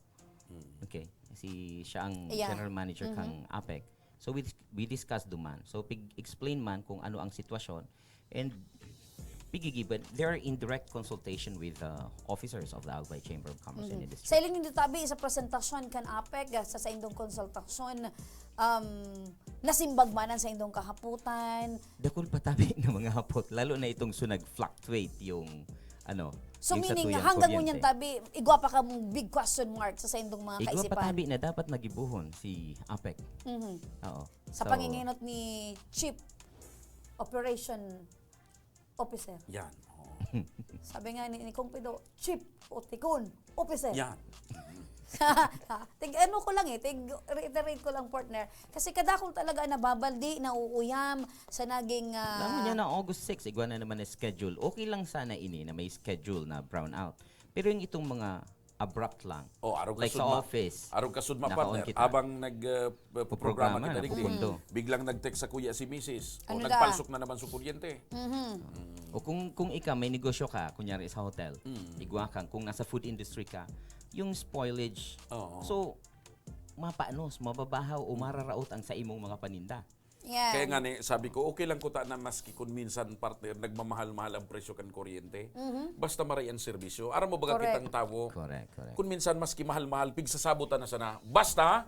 Okay. Si siya ang Yeah. general manager kang APEC. So we dis- we discussed duman. So pig-explain man kung ano ang sitwasyon and pigigiban, they are in direct consultation with the officers of the Albay Chamber of Commerce and Industry. Sa iling nindo tabi sa presentasyon kan APEC ah, sa sa indong konsultasyon, um, nasimbag man an sa indong kahaputan. Dakul pa tabi na mga hapot, lalo na itong so nag-fluctuate yung ano, So yung sa meaning, tuyang hanggang kuryente. Ngunyan tabi, igwa pa kang big question mark sa sa indong mga Igwa pa kaisipan. Tabi na dapat nagibuhon si APEC. Mhm. Oo. Sa So, panginginot ni Chief Operation Officer. Yan. Oo. Sabi nga ni, ni Kong Pido, Chief o Tikon Officer. Yan. Tig ano ko lang eh, tig reiterate ko lang, partner. Kasi kadakol talaga ang nababaldi, nauuyam sa naging ah, Alam mo niya na August six, igwa na naman na schedule. Okay lang sana ini na may schedule na brownout. Pero yung itong mga abrupt lang. Oh, arog Like sa kasudma. office. Arog kasudma, Nakaon partner. kita. Habang nag uh, programa Programa, kita digdi, napupundo. Biglang nag-text sa kuya si misis. O Ano na? nagpalsok na naman sa kuryente. O kung kung ikaw may negosyo ka, kunyari sa hotel, igwa kang, kung nasa food industry ka, yung spoilage. Oo. So, mapaanos, mababahaw o mararaot ang sa imong mga paninda. Yan. Kaya nga ni, sabi ko, okay lang kuta na maski kung minsan, partner, nagmamahal-mahal ang presyo kan kuryente. Basta maray ang serbisyo. Aram mo ba Correct. Kitang tawo? Correct, correct. Kung minsan maski mahal-mahal, pigsasabutan na sana. Basta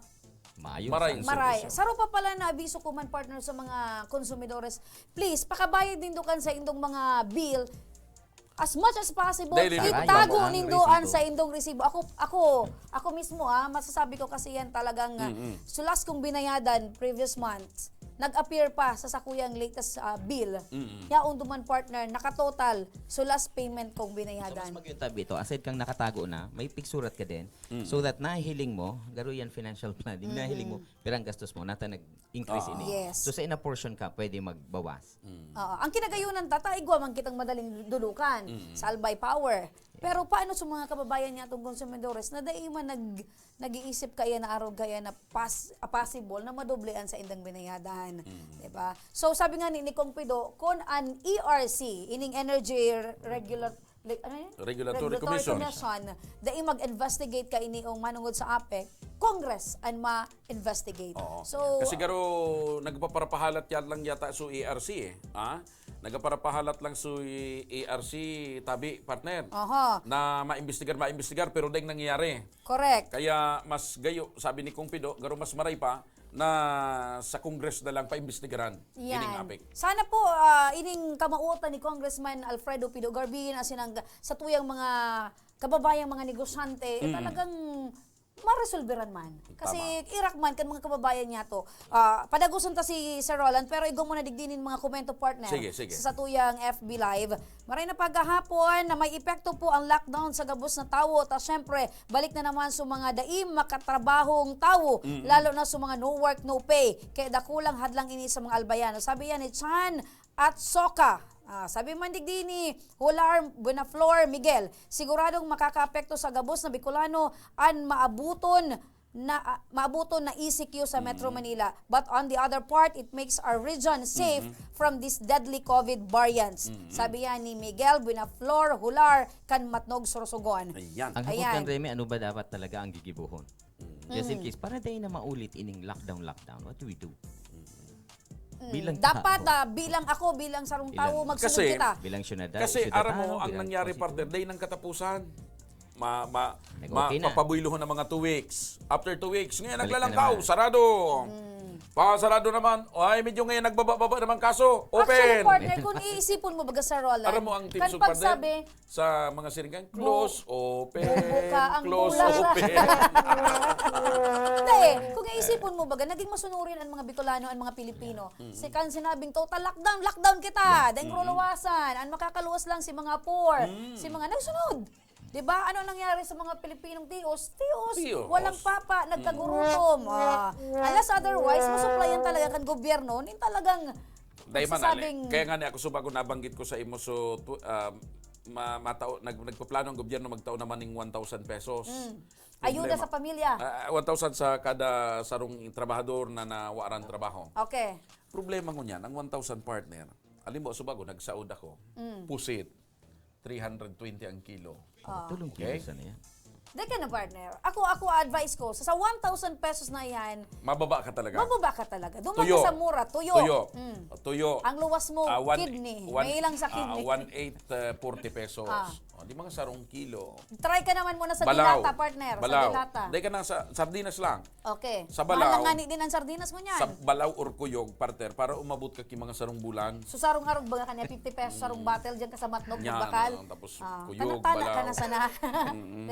Mayo, Maray. saan? Maray. Servisyo. Saro pa pala na abiso ko man, partner, sa mga konsumidores. Please, pakabayad nindo kan sa indong mga bill. As much as possible, Daily itago ang nindo resibo. An sa indong resibo. Ako, ako, ako mismo, ah, masasabi ko kasi yan talagang ah, Mm-mm. sulas kong binayadan previous month, nag-appear pa sa sakuyang latest ah, bill. Mm-mm. Yaon duman, partner, nakatotal, sulas payment kong So, mas binayadan. maganda ito. Aside kang nakatago na, may pigsurat ka din. So that nahiling mo, garo yan financial planning, nahiling mo, pero ang gastos mo, nata nag-increase Oo. ini. Yes. So sa ina-portion ka, pwede magbawas. Oo. Ang kinagayunan, tata, igwa man kitang madaling dulukan, salbay power. Pero paano sa mga kababayan niya atong konsumidores na dai man nag, nag-iisip kaya na arog kaya na pas, ah, possible na madoblean sa indang binayadan? Diba? So sabi nga ni, ni Kong Pido, kung an E R C, ining Energy Regular, ano yun? Regulatory Commission. Commission, dai mag-investigate ka ini ong manungod sa APEC, Congress an ma-investigate. Oo. So, Kasi garo, nagpaparapahalat yan lang yata su E R C eh. Ha? Nagpaparapahalat lang su E R C tabi, partner. Aha. Na maimbestigar, maimbestigar, pero ding nangyayari. Correct. Kaya mas gayo, sabi ni Kong Pido, garo mas maray pa na sa Congress na lang paimbestigaran. Yan. Ining APEC. Sana po, ah, ining kamautan ni Congressman Alfredo Pido Garbin, asin ang, sa tuyang mga kababayang mga negosyante, eh, Mm. talagang maresolveran man. Kasi irak man kan mga kababayan niya to. Ah, padaguson ta si Sir Roland, pero igwa mo na digdi nin mga komento, partner. Sige, sige. Sa satuyang F B Live. Maray na paghahapon na may epekto po ang lockdown sa gabos na tawo. Ta syempre, balik na naman sa mga daim makatrabahong tawo, lalo na sa mga no work, no pay. Kaya dakulang hadlang ini sa mga albayano. Sabi yan ni Chan at Soka. Ah, sabi man digdi ni Hular Buenaflor Miguel, siguradong makakaapekto sa gabos na Bicolano an maabuton na ah, maabuton na E C Q sa Metro Manila. But on the other part, it makes our region safe from these deadly COVID variants. Sabi yan ni Miguel Buenaflor Hular kan Matnog, Sorsogon. Ayan. Ang Ayan. hapot kan Remy, ano ba dapat talaga ang gigibohon? Just in case, para dai na maulit ining lockdown, lockdown, what do we do? Mm, Bilang dapat tao. Ah, bilang ako, bilang sarong Bilang- tao, magsunod Kasi- kita. Bilang syudadano, Kasi syudadano, aram mo, ang bilang nangyari, positibo. Partner, dahil nang katapusan, ma, ma, Nag-, ma, okay na. papabuylohon ng mga two weeks. After two weeks, ngayon, Balik naglalang na tao, naman. sarado. Pa, sarado naman. O, ay, medyo ngayon, nagbaba-baba naman kaso. Open. Actually, partner, kung iisipon mo baga sa Roland, Aram mo ang team kan Super Dad? pagsabi, Sa mga siringan, close, open, bubuka ang close, bulan. Open. Dahil, kung iisipon mo baga, naging masunurin ang mga Bicolano, ang mga Pilipino. Si kan sinabing total lockdown, lockdown kita, dahil luluwasan. Ang makakaluwas lang si mga poor, si mga nagsunod. Di ba? Ano nangyari sa mga Pilipinong tios? Tios, Tios. Walang papa, nagkagurutom. Ah, unless otherwise, masuplayan talaga kan gobyerno. Nin talagang Dahil man, magsasabing ale, kaya nga ni ako subago nabanggit ko sa imo, so, tu, ah, ma, matao, nag, nagpaplano ang gobyerno magtao naman ng one thousand pesos. Ayuda Problema. Sa pamilya. Ah, one thousand sa kada sarong trabahador na nawaran trabaho. Okay. Problema ko niyan, ang one thousand, partner. Alam mo, subago, nagsaod ako. Pusit, three hundred twenty ang kilo. Tulong Okay. kilo sana yan. Di ka na, partner. Ako, ako advice ko, sa, sa one thousand pesos na yan, Mababa ka talaga. Mababa ka talaga. Duman Tuyo. Ka sa mura, tuyo. Tuyo. Mm. Tuyo. Ang luwas mo, Ah, one, kidney. one, May ilang sa ah, kidney. One eight, uh, forty pesos. Ah. O, di mga sarong kilo. Try ka naman muna sa Balaw. Dilata, partner. Balaw. Sa Dilata. Di ka na sa sardinas lang. Okay. Sa Mahal balaw. Lang nga ni din ang sardinas mo niyan. Sa balaw or kuyog, partner, para umabot ka ki mga sarong bulan. So, sarong arog ba nga kanya, fifty pesos, sarong bottle dyan ka sa Matnog, Yan, bakal. ano, tapos Ah, kuyog, tana-tana balaw. Ka na sana.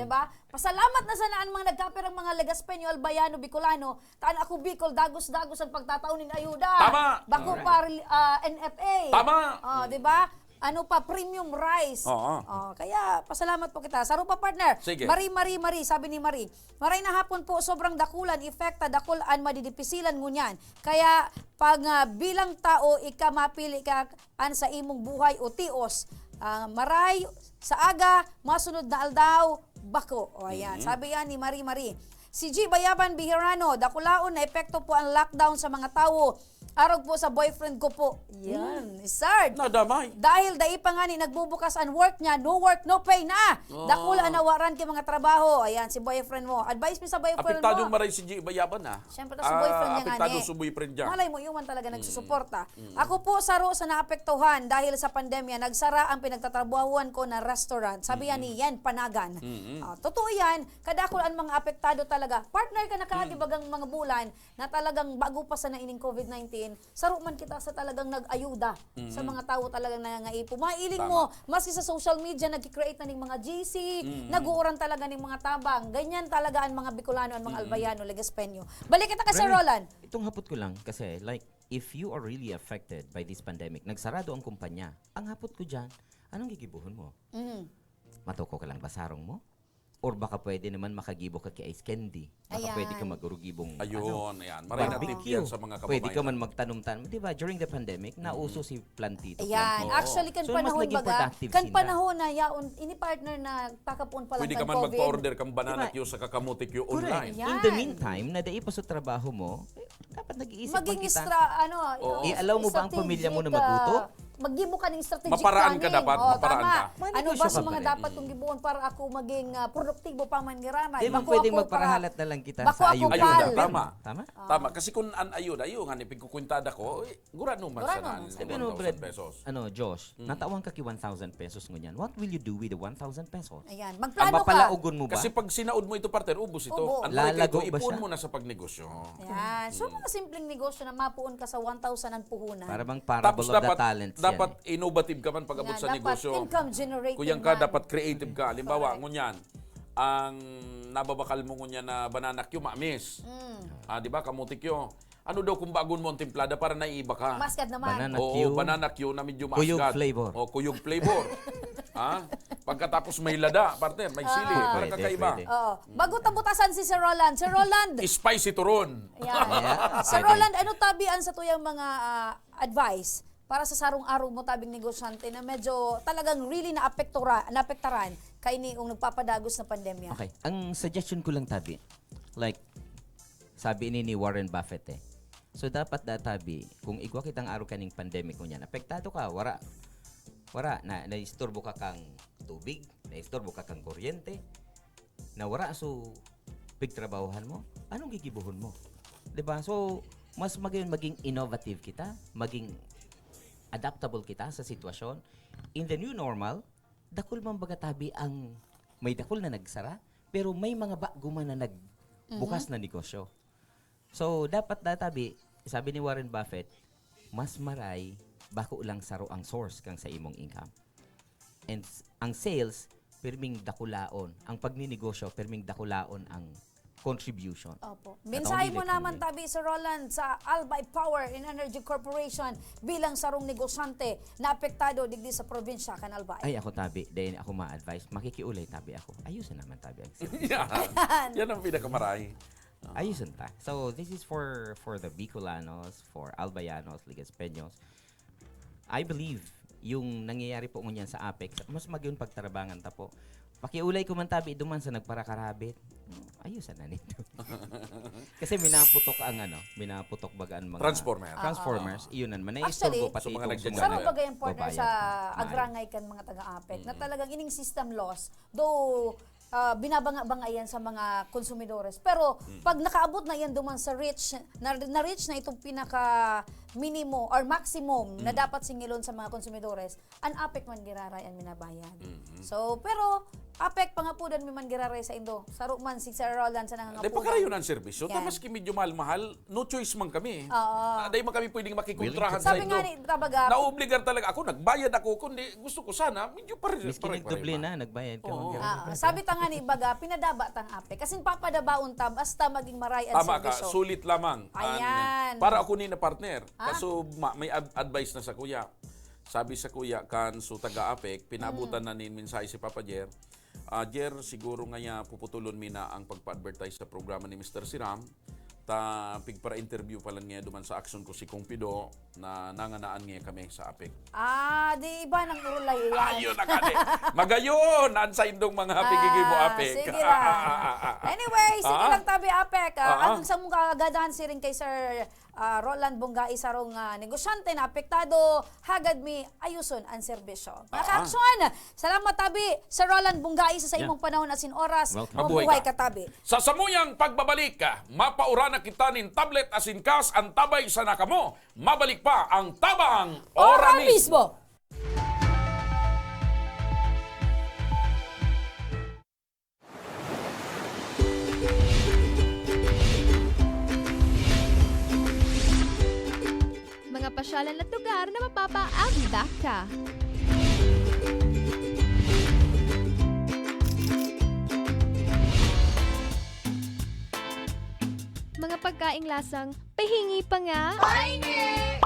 Diba? Pasalamat na sana ang mga nagkapirang mga Legaspeño, Albayano, Bicolano. Taan ako, Bicol, dagos-dagos ang pagtatao nin ayuda. Tama! Bako pa, ah, N F A. Tama! Ah, diba? Ano pa, premium rice. Oo. Ah, kaya, pasalamat po kita. Saro pa, partner. Sige. Marie, Marie, Marie, sabi ni Marie. Maray na hapon po, sobrang dakulan, epekta, dakul an madidipisilan ngunyan. Kaya, pag ah, bilang tao, ika mapili ka an sa imong buhay o tios. Ah, maray, sa aga, masunod na aldaw, bako. O, ayan. Sabi yan ni Marie Marie. Si G Bayaban Bihirano, dakulaon na epekto po ang lockdown sa mga tawo. Arog po sa boyfriend ko po. Yan, Sard. Nadamay. Dahil dai pa nga ni nagbubukas ang work niya, no work, no pay na. Oh. Dakula na waran kay mga trabaho. Ayan, si boyfriend mo. Advice mo sa boyfriend Apektadong mo. Maray si G, bayaban na. Siyempre, tas si Ah, boyfriend niya nga apektado ni. Sa boyfriend niya. Malay mo, iwan talaga Mm. nagsusuporta. Mm. Ako po, saro sa naapektuhan dahil sa pandemya, nagsara ang pinagtatrabahuan ko na restaurant. Sabi yan Mm. ni Yen Panagan. Mm. Ah, totoo yan. Kadakul ang mga apektado talaga. Partner ka na kaagi Mm. bagang mga bulan, na talagang bago pa sana ining covid nineteen, saro man kita sa talagang nag-ayuda sa Mhm. mga tawo talagang nangangaipo. Mailing Tama. mo, maski sa social media, nagki-create na ning mga G C, Mhm. nag-uuran talaga ning mga tabang. Ganyan talaga ang mga Bicolano, ang mga Mhm. Albayano, Legaspeño. Balik kita kay Sir Remy, Roland. Itong hapot ko lang, kasi, like, if you are really affected by this pandemic, nagsarado ang kumpanya, ang hapot ko dyan, anong gigibuhon mo? Mhm. Matuko ka lang ba sarong mo? Or baka pwede naman makagibo ka ki Ice Candy. Baka Ayan. pwede ka magurugibong, Ayun, ano, ayan. Maray na tip barbecue. Yan sa mga Pwede ka kababayan. Man magtanom-tanom. Di ba, during the pandemic, Mm. nauso si plantito, Ayan. Plant Oo. Actually, kan So, mas panahon naging baga, productive kan sinda. Panahon na yaon, ini partner na pakapuon pa lang Pwede kan ka man COVID. Magpa-order kang banana Di ba? Cue sa Kakamote Cue Correct. online. In the Ayan. meantime, na dai pa sa trabaho mo, eh, dapat nag-iisip Maging man kita. Istra-, ano, Oo. I-allow mo ba ang pamilya mo na strategic, magutom? Ah, maggibo ka ng strategic Maparaan ka planning. Dapat, Oh, maparaan tama. Ka. Ano ba sa mga dapat kong gibohon para ako maging, ah, produktibo pa man giraray? Di man Bako pwedeng ako pa, magparahalat na lang kita bako sa ako ayuda. Ayuda, pal. Tama. Tama? Ah. Tama. Kasi kung an ayuda, ayun nga, ipigkukwintada ko, eh, gurano man Gurano sana man ang sana. Sabi mo, one thousand Brad, pesos. Ano, Josh, Mm. natawan ka ki one thousand pesos ngunyan. What will you do with the one thousand pesos? Ayan. Ang magplano ka. Mapalaogon mo ba? Kasi pag sinaod mo ito, partner, ubos ito. Ubo. Ang Lalago ito, ba ipuon siya? Mo na sa pagnegosyo. Ayan. So, Mm. mga simpleng negosyo na mapuon ka sa one thousand ang puhunan. Para bang parable Tapos of the dapat, talents yan dapat eh. Innovative ka man pag-abot Nga, sa dapat negosyo. Income generating Kuyang ka, man. Dapat creative ka. Halimbawa, Correct. Ngunyan, ang nababakal mo ngunyan na banana cue, maamis. Mm. Ah, di ba, kamote cue. Ano daw kung bagon mo ang timplada para naiiba ka? Maskad naman. Banana Oo, cue. Banana cue na medyo Kuyog maasgad. Flavor. O, kuyog flavor. Ha? Pagkatapos may lada, partner, may sili. Ah. Para pwede, kakaiba. Pwede. Oo. Bago ta butasan si Sir Roland. Sir Roland! Spicy turon. Ayan. Yeah, Sir pwede. Roland, ano tabi ang sa tuyang mga, ah, advice para sa sarong arog mo tabing negosyante na medyo talagang really naapektura-, naapektaran kaini ning nagpapadagos na pandemya? Okay. Ang suggestion ko lang tabi, like, sabi ini ni Warren Buffett eh. So, dapat da tabi, kung igwa kitang arog kaning pandemic ngunyan, apektado ka, wara, wara, na, naisturbo ka kang tubig, naisturbo ka kang kuryente, na wara so pigtrabahohan mo, anong gigibohon mo? Di ba? So, mas maging, maging innovative kita, maging adaptable kita sa sitwasyon. In the new normal, dakul man baga tabi ang, may dakul na nagsara, pero may mga bago man na nagbukas Mhm. na negosyo. So, dapat da tabi, sabi ni Warren Buffett, mas maray, bako lang saro ang source kang sa imong income. And s-, ang sales, pirming dakulaon. Ang pagninegosyo, pirming dakulaon ang contribution. Opo. Katong Mensahe mo dili naman, pirmi. Tabi, Sir Roland, sa Albay Power and Energy Corporation bilang sarong negosyante na apektado digdi sa probinsya kan Albay. Ay, ako, tabi, dahil ako ma-advise, makikiulay, tabi, ako. Ayusin naman, tabi, ang sales. Yan. Yan ang pinakamaray. Ayusin ta. So, this is for, for the Bicolanos, for Albayanos, Legaspeños. I believe, yung nangyayari po ngunyan sa Apex, mas maging pagtarabangan ta po. Pakiulay ko man tabi duman sa nagparakarabit. Ayusan na nito. Kasi minaputok ang ano, minaputok baga ang mga Transformer. transformers. Ah, ah. Iyon naman, Actually, naiistorbo pati So, mga itong nagja-, sarong mga bagay ang partner babayan. sa Maayo. agrangay kan mga taga-Apec na Mm. talagang ining system loss. Though, ah, binabanga-banga yan sa mga konsumidores. Pero Mm. pag nakaabot na yan duman sa reach, na, na-reach na itong pinaka-minimo or maximum na Mm. dapat singilon sa mga konsumidores, an Apec man giraray an minabayad. Mm-hmm. So, pero Apec, pangapudan mi man giraray saindo. Saro man si Sir Roland sa Di, nangangapod. pakarayon ang serbisyo. Ta Yan. Maski medyo mahal-mahal, no choice man kami. Oo. Ah, dahil man kami pwedeng makikontrahan Willing to sa Sabi inyo. nga ni, tabaga, Naobligar talaga ako, nagbayad ako, kundi gusto ko sana, medyo pare-, Miski pare-pareho nagdoble na. na, nagbayad ka, Oo. man, Ah, ganun. sabi ta nga ni baga, pinadaba tang Apec. Kasi papadabaon ta, basta maging maray ang Tama ka, serbisyo. sulit lamang. Ang, Ayan. para ako ni na partner. Ah. Kaso ma-, may ad-, advice na sa kuya. Sabi sa kuya, kan so taga Apec, pinabutan Mm. na nin mensahe si Papa Jer. Ah, Jer, siguro ngaya puputulon mi na ang pagpa-advertise sa programa ni Mister Siram. Ta pigpara-interview pa lang niya duman sa aksyon ko si Kong Pido na nanganaan niya kami sa Apec. Ah, di iba nang urulay iyan. Ayun na ka, di. Magayon ang saindong mga Ah, pigigibo, Apec. sige lang. Anyway, sige Ah? lang, tabi, Apec. Ah, Ah? ang sa mong kaagadahan, siring kay Sir ah, Roland Bunggai, sarong, ah, negosyante na apektado, hagad mi ayoson an serbisyo. Mga Ah. kaaksyon, salamat tabi, Sir Roland Bunggai, sa, sa Yeah. imong panahon asin oras. Welcome. Mabuhay Mabuhay ka. ka tabi. Sa samuyang pagbabalik, mapaura na kita nin tablet asin kas, antabay sana kamo. Mabalik pa ang Tabang Ora Ora Mismo. Mismo. Mga pasyalan at lugar na mapapaabdak ka. Mga pagkaing lasang pahingi pa nga. Pahingi!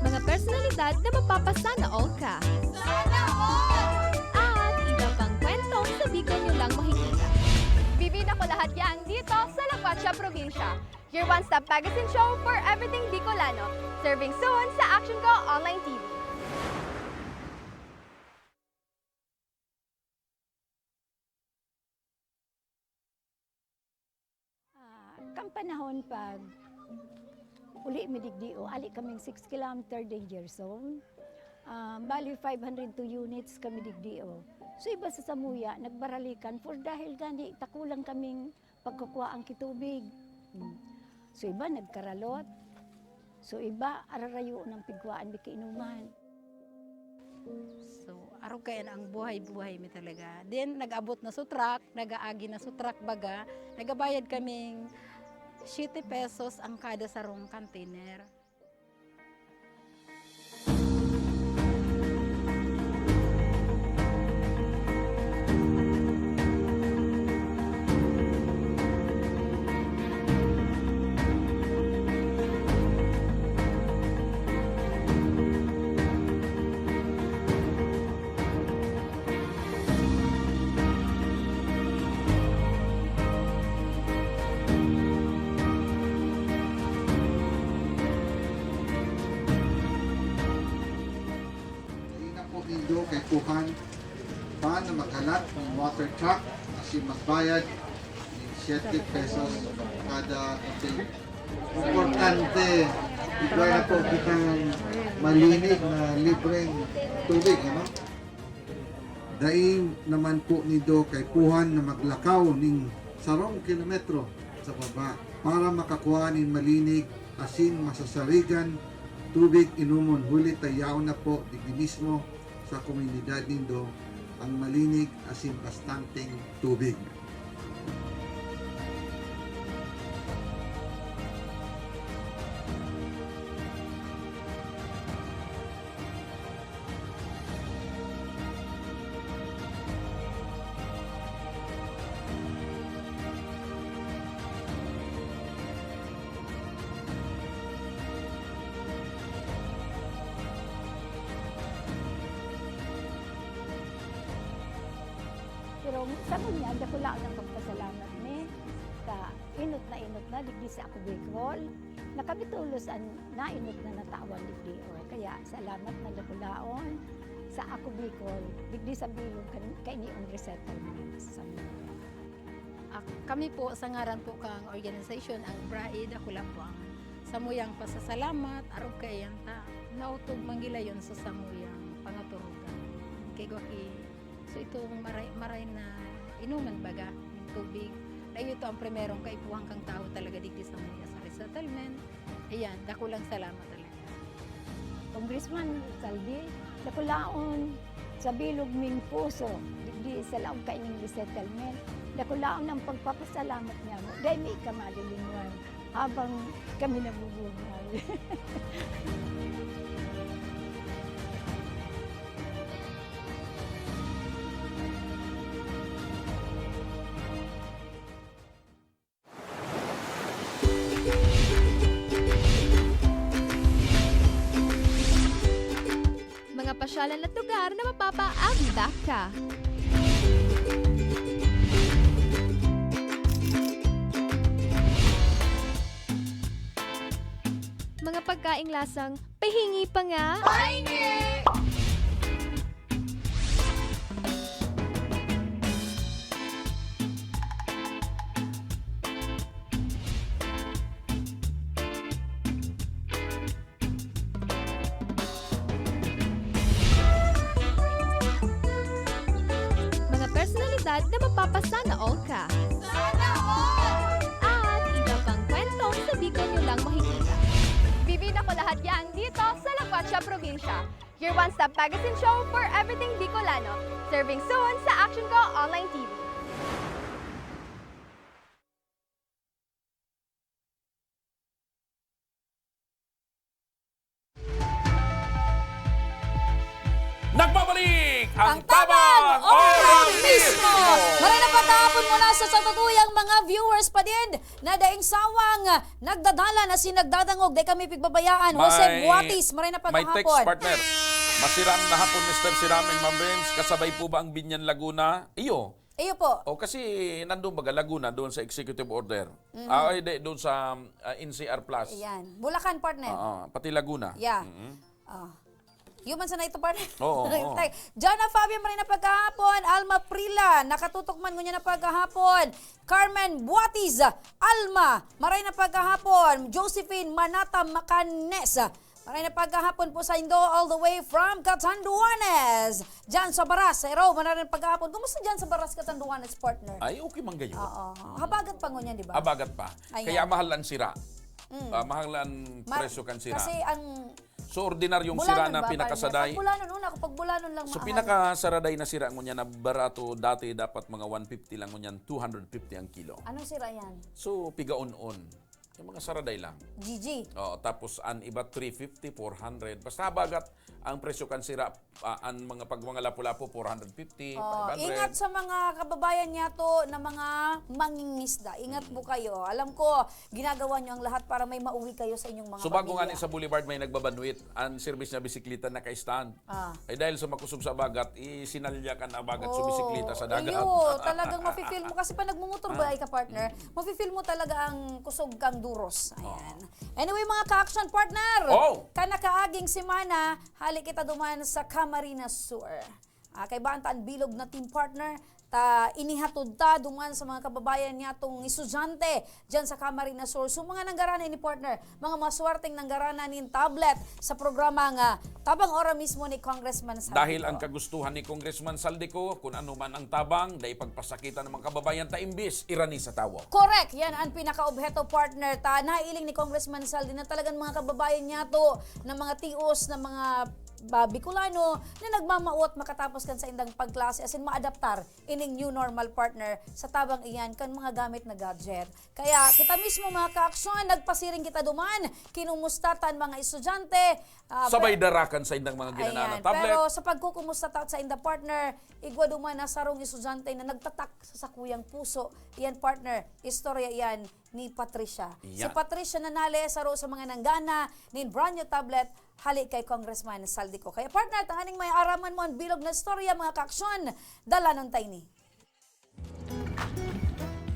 Mga personalidad na mapapasana all ka. Sana all! At iba pang kwentong sa Bicol nyo lang makikita. Bibida ko lahat yan dito sa La Cuacha Probinsya. Your one-stop magazine show for everything Bicolano. Serving soon sa Action Go Online T V. Ah, kan panahon pag uli mi digdi, o, ali kaming six kilometer danger zone. Ah, bali, five hundred two units kami digdi, o. So, iba sa samuya, nagbaralikan for dahil gani, takulang kaming pagkukuhaan ki tubig. Hmm. So, iba nagkaralot. So, iba ararayo ng pigkuhaan mi kainuman. So, arog kaiyan ang buhay-buhay mi talaga. Then, nag-abot na sa truck, nag-aagi na sa truck baga, nagabayad kaming siyete pesos ang kada sarong container. Dai na po nindo kaipuhan pa na maghalat nin water truck asin magbayad nin siyete pesos kada container. Importante, igwa na po kitang malinig na libreng tubig, ano? Dai naman po nindo kaipuhan na maglakaw nin sarong kilometro sa baba para makakua nin malinig asin masasarigan tubig inomon, huli ta yaon na po digdi mismo sa komunidad nindo ang malinig asin bastanteng tubig. Pero sa ngunyan, dakulaon ang pagpasalamat mi sa inot na inot na digdi sa Ako Bicol, na kami tolos an nainot na natawan digdi, o. Kaya salamat na dakulaon sa Ako Bicol, digdi sa bilog kan-, kainiong resettlement sa Zamboanga. Ak-, kami po, sa ngaran po kang organisasyon, ang BRAE, dakula po ang samuyang pasasalamat, arog kaiyan ta naotob manggilayon sa samuyang pangaturugan. Kay gwa ki So, itong maray, maray na inuman baga, yung tubig, na ito ang primerong kaipuhan kang tao talaga digdi sa mga sa resettlement. Ayan, dakulang salamat talaga. Congressman Saldi, dakulaon sa bilog ming puso, digdi sa laog kaining resettlement, dakulaon ang pagpapasalamat niya mo. Dai mi ka malilinwan. Habang kami nabubuhay. Mga pasyalan at lugar na mapapaabdak ka. Mga pagkaing lasang pahingi pa nga. Pahingi! Mga personalidad na mapapasana all ka. Sana all! At iba pang kwentong sa Bicol nyo lang makikita. Bibida ko lahat yan dito sa La Cuacha Probinsya. Your one-stop magazine show for everything Bicolano. Serving soon sa Action Ko Online T V. Nagbabalik ang Tabang Ora Mismo! Maray na pagkahapon muna sa satutuyang mga viewers pa din na daing sawang nagdadala na sinagdadangog, dai kami pigbabayaan. Jose Buatis, maray na pagkahapon. May text, partner. Masiram na hapon, Mister Siram and Ma'am Renz. Kasabay po ba ang Binyan Laguna? Iyo. Iyo po. O kasi nandun baga Laguna, doon sa executive order. Mm-hmm. Ah, ay, di, doon sa ah, N C R Plus. Ayan. Bulacan, partner. Oo, pati Laguna. Yeah. Mm-hmm. Oh. Human sa na ito, partner. Oo, oo. Jonah Fabio, maray na pagkahapon. Alma Prila, nakatutok man ngunyan na pagkahapon. Carmen Buatiz, Alma, maray na pagkahapon. Josephine Manata Macanes, maray na pagkahapon po sa Indo, all the way from Catanduanes. Jan sa Baras, Ero, maray na pagkahapon. Kumusta dyan sa Baras, Catanduanes, partner? Ay, okay man gayon. Oo. Habagat pa ngunyan, di ba? Habagat pa. Ayan. Kaya mahal ang sira. Mm. Ah, mahal ang presyo kan sira. Kasi ang So, ordinaryong sira na pinakasaday. Pag bulanon, una, pag bulanon lang. So, pinakasaraday na sira ngunyan na barato, dati dapat mga one fifty lang, ngunyan two hundred fifty ang kilo. Anong sira yan? So, pigaon-on. Yung mga saraday lang. G G. Oo, tapos an iba three fifty, four hundred. Basta habagat ang presyo kan sira, ah, an mga pag mga lapu-lapu, four hundred fifty, oh, five hundred. Ingat sa mga kababayan niya to na mga mangingisda. Ingat po kayo. Alam ko, ginagawa nyo ang lahat para may mauwi kayo sa inyong mga pamilya. So bago nga ni sa Boulevard may nagbabanwit, ang service niya bisikleta naka-stand. Ah. Ay dahil sa makusog sa abagat, isinalya ka na abagat sa bisikleta sa dagat. Iyo, talagang mafe-feel mo. Kasi pa nagmumotor ba ay ka partner, mafe-feel mo talaga ang kusog kang duros. Ayan. Anyway, mga ka-action partner, oh, kanakaaging semana, hali kita duman sa Camarines Sur. Ah, kaiba ta an bilog na team partner, ta inihatod ta duman sa mga kababayan niyatong estudyante diyan sa Camarines Sur. So, mga nanggarana ni partner, mga maswerteng nanggarana nin tablet sa programa nga Tabang Ora mismo ni Congressman Saldi Co. Dahil ang kagustuhan ni Congressman Saldi Co, kun ano man ang tabang, dai pagpasakitan ng mga kababayan ta imbis irani sa tawo. Correct! Yan ang pinakaobheto, partner, ta nailing ni Congressman Saldi na talagang mga kababayan niyato na mga tios, na mga ba, Bicolano na nagmamawot makatapos kan saindang pagklase, asin maadaptar ining new normal, partner, sa tabang iyan kan mga gamit na gadget. Kaya kita mismo, mga ka-aksyon, nagpasiring kita duman, kinumusta tan mga estudyante, ah, Sabay pe- darakan sa indang mga ginanaan Ayan, na tablet. Pero sa pagkukumusta ta sa inda, partner, igwa duman na sarong estudyante na nagtatak sa sakuyang puso. Iyan, partner, istorya iyan ni Patricia. Si Iyan. Patricia Nanale, saro sa mga nanggana nin brand new tablet hali kay Congressman Saldi Co. Kaya, partner, tanganing may araman mo an bilog na istorya, mga ka-aksyon, dalanon ta ini.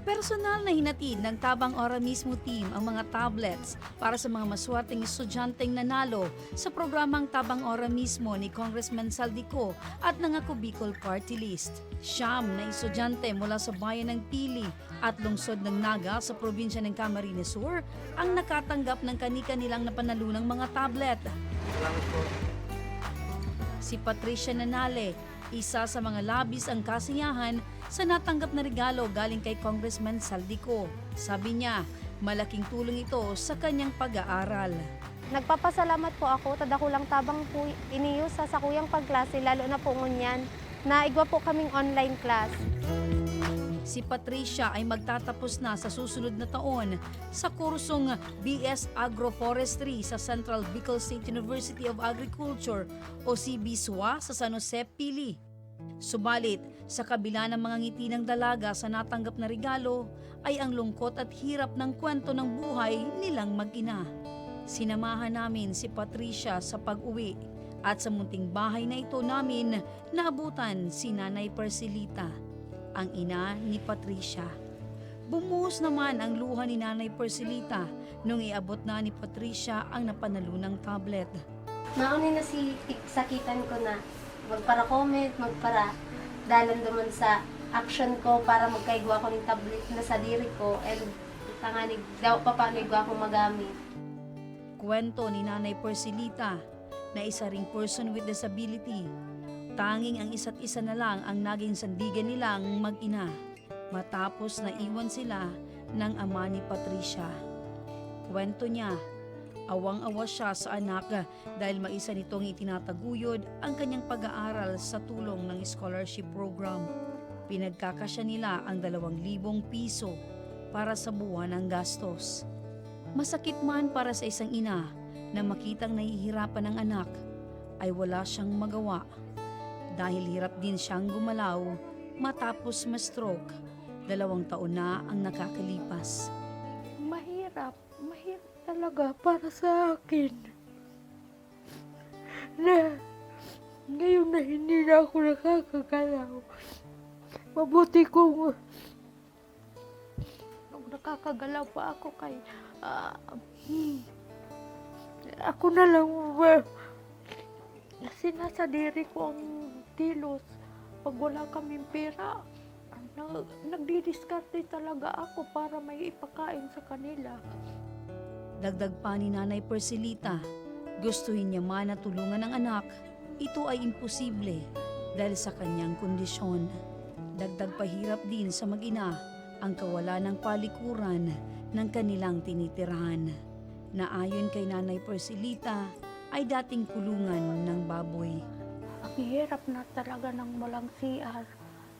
Personal na hinatid ng Tabang Ora Mismo Team ang mga tablets para sa mga maswerteng estudyanteng nanalo sa programang Tabang Ora Mismo ni Congressman Saldi Co at ng Ako Bicol Party List. Siyam na estudyante mula sa bayan ng Pili at lungsod ng Naga sa probinsya ng Camarines Sur ang nakatanggap ng kani-kanilang napanalunang mga tablet. Si Patricia Nanale, isa sa mga labis ang kasiyahan sa natanggap na regalo galing kay Congressman Saldi Co. Sabi niya, malaking tulong ito sa kanyang pag-aaral. Nagpapasalamat po ako ta dakulang tabang po iniyo sa sakuyang pagklase, lalo na po ngunyan na igwa po kaming online class. Si Patricia ay magtatapos na sa susunod na taon sa kursong B S Agroforestry sa Central Bicol State University of Agriculture o C B S U A sa San Jose, Pili. Subalit, sa kabila ng mga ngiti ng dalaga sa natanggap na regalo, ay ang lungkot at hirap ng kwento ng buhay nilang mag-ina. Sinamahan namin si Patricia sa pag-uwi at sa munting bahay na ito namin naabutan si Nanay Persilita, ang ina ni Patricia. Bumuhos naman ang luha ni Nanay Persilita nung iabot na ni Patricia ang napanalunang tablet. Mauni na si sakitan ko na magpara-comment, magpara-dalan duman sa action ko para magkaigwa ko ning tablet na sadiri ko, and tanganing daw pa paano igwa akong magamit. Kwento ni Nanay Persilita na isa ring person with disability, tanging ang isa't isa na lang ang naging sandigan nilang mag-ina matapos naiwan sila ng ama ni Patricia. Kwento niya, awang-awa siya sa anak dahil maisa nitong itinataguyod ang kanyang pag-aaral sa tulong ng scholarship program. Pinagkakasya nila ang dalawang libong piso para sa buwan ng gastos. Masakit man para sa isang ina na makitang nahihirapan ang anak, ay wala siyang magawa dahil hirap din siyang gumalaw matapos ma-stroke. Dalawang taon na ang nakakalipas. Mahirap, mahirap talaga para sa akin na ngayon na hindi na ako nakakagalaw. Mabuti kung nung nakakagalaw pa ako kay, ah, hmm, ako na lang, ah, sinasadiri ko ang kilos. Pag wala kaming pera, nag-, nagdidiskarte talaga ako para may ipakain sa kanila. Dagdag pa ni Nanay Persilita, gustuhin niya man na tulungan ang anak, ito ay imposible dahil sa kanyang kondisyon. Dagdag pahirap din sa mag-ina ang kawalan ng palikuran ng kanilang tinitirahan, na ayon kay Nanay Persilita ay dating kulungan ng baboy. Ang hirap na talaga ng walang C R,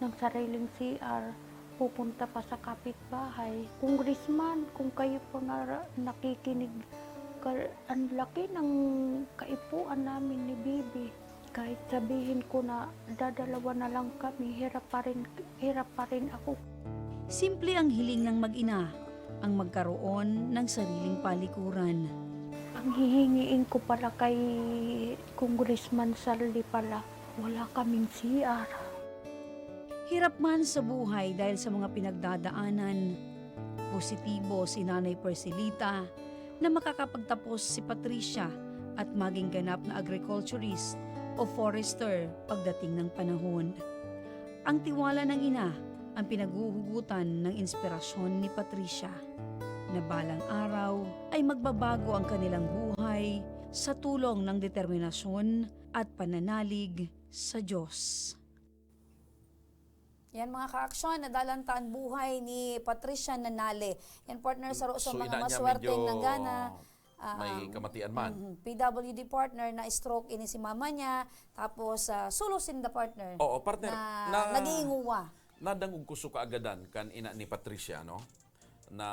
ng sariling C R, pupunta pa sa kapitbahay. Congressman, kung kayo po na, nakikinig, ka-, ang laki ng kaipuan namin ni Bibi. Kahit sabihin ko na dadalawa na lang kami, hirap pa rin, hirap pa rin ako. Simple ang hiling ng mag-ina, ang magkaroon ng sariling palikuran. Ang hihingiin ko pala kay Congressman Saldi pala, wala kaming C R. Hirap man sa buhay dahil sa mga pinagdadaanan, positibo si Nanay Persilita na makakapagtapos si Patricia at maging ganap na agriculturist o forester pagdating ng panahon. Ang tiwala ng ina ang pinaghuhugutan ng inspirasyon ni Patricia, na balang araw ay magbabago ang kanilang buhay sa tulong ng determinasyon at pananalig sa Diyos. Yan, mga kaaksyon, nadalan ta an buhay ni Patricia Nanale. Yan, partner, saro sa mga maswerteng nanggana. So, ina niya medyo may kamatian man. Mhm. P W D, partner, na-stroke ini si mama niya, tapos, ah, sulo sinda, partner, na naghihinguwa. Oo, partner, na, nadangog ko so kaagadan kan ina ni Patricia, no? Na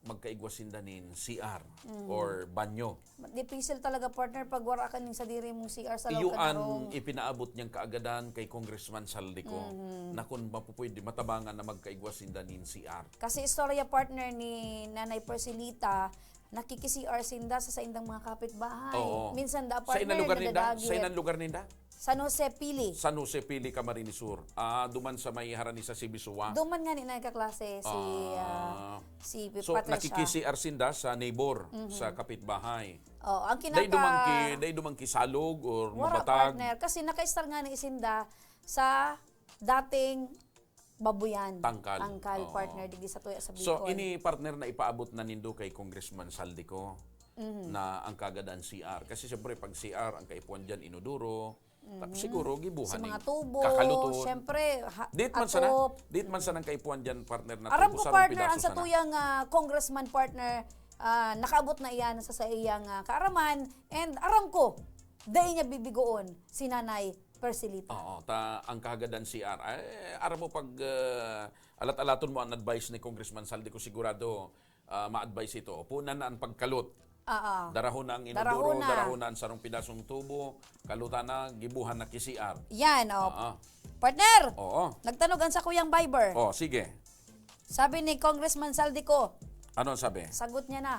magkaigwa sinda nin C R or banyo. Dipisil talaga, partner, pag wara ka nin sadiri mong C R sa laog kan harong. Iyo an ipinaabot niyang kaagadan kay Congressman Saldico, na kun mapupwede, matabangan na magkaigwa sinda nin C R. Kasi istorya, partner, ni Nanay Persilita, nakiki-C R sinda sa saindang mga kapitbahay. Oo. Minsan da, partner, nadadagit. Sa inang lugar ninda? Sa inang lugar ninda? San Jose, Pili. San Jose, Pili, Camarines Sur. Ah, duman sa may harani sa Sibisua. Duman ngani nagkaklase si, ah, si Patricia. So, nakiki-C R sinda sa neighbor, sa kapitbahay. Oo, ang kinaka- Dai duman ki, dai duman ki Salog or Mabatag? Wala, partner. Kasi nakaistar ngani sinda sa dating Babuyan. Tangkal. Tangkal, partner, digdi sa tuya sa Bicol. So, ini, partner, na ipaabot na nindo kay Congressman Saldico na ang kaagadan C R. Kasi siyempre, pag C R, ang kaipuhan diyan, inodoro. Ta-, siguro, gibuhan ning kakaluton. Si mga tubo, siyempre, ha-, atop. Dili man sana ang kaipuhan diyan, partner, na tubo, sarong pidaso sana. Aram ko, partner, ang satuyang, ah, congressman, partner, ah, nakaabot na iyan sa saiyang, ah, kaaraman. And aram ko, dai niya bibigoon si Nanay Persilita. Oo, ta ang kahagadan C R. Ay, aram mo pag, ah, alat-alaton mo ang advice ni Congressman Saldico, sigurado, ah, ma-advise ito. Punan na ang pagkalot. Oo. Darahon na ang inodoro, darahon na ang sarong pidasong tubo, kalutan na, gibuhan na ki C R. Yan, oh. Oo. Partner! Oo. Nagtanog ang sakuyang Viber. Oh, sige. Sabi ni Congressman Saldico, ano ang sabi? Sagot niya na.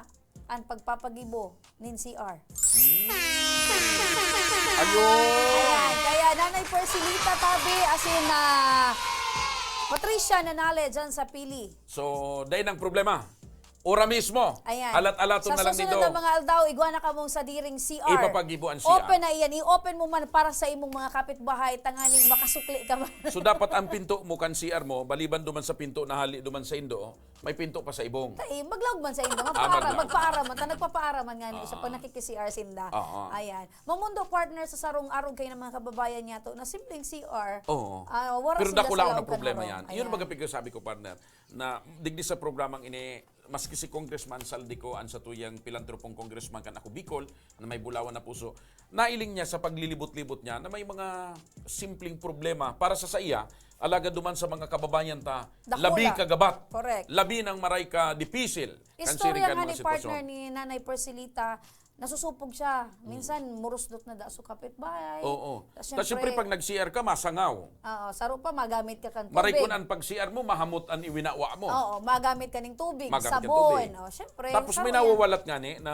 An pagpapagibo nin C R. Hmm. Ayun. Ayan, kaya Nanay Persilita tabi, as in, ah, Patricia Nanale dyan sa Pili. So, dai nang problema. Ora mismo. Ayan. Alat-alaton Sa na lang susunod nindo. na mga aldaw, igwa na kamong sadiring C R. Ipapag-ibo ang C R. Open na iyan. I-open mo man para sa imong mga kapitbahay, tanganing makasukli ka man. So, dapat ang pinto mo kan C R mo, baliban duman sa pinto na hali duman sa indo, may pinto pa sa ibong. Tay, maglaog man sa indo. Ah, Magpaara, maglaog. magpaara man. Ta nagpapaara man nga siya Oo. pag nakiki-C R sinda. Oo. Ayan. Mamundo, partner, sa sarong arog kayo ng mga kababayan niya to, na simpleng C R. Oo. Ah, wala Pero sila dakula sa ako laog ng kan problema harong. yan. Yun Ayan. baga pagkasabi ko, partner, na digdi sa programang ini, maski si Congressman Saldico, ang satuyang pilantropong congressman kan Ako Bicol, na may bulawan na puso, nailing niya sa paglilibot-libot niya na may mga simpleng problema para sa saiya, alagad duman sa mga kababayan ta, Dakula. labi ka gabat, Correct. labi nang maray ka dipisil, kan Istorya siring kan nga mga ni partner sitwasyon. ni Nanay Persilita, nasusupog siya. Minsan, murusdot na da sa kapitbahay. Oo. Tas Tas syempre, syempre, pag nag-C R ka, masangaw. Oo, saro pa, magamit ka kan Maray tubig. kun ang pag-C R mo, mahamot an iwinawa mo. Oo, magamit ka ning tubig, Magamit ka sabon. tubig. O, syempre, Tapos may saro yan. nawawalat nga ni na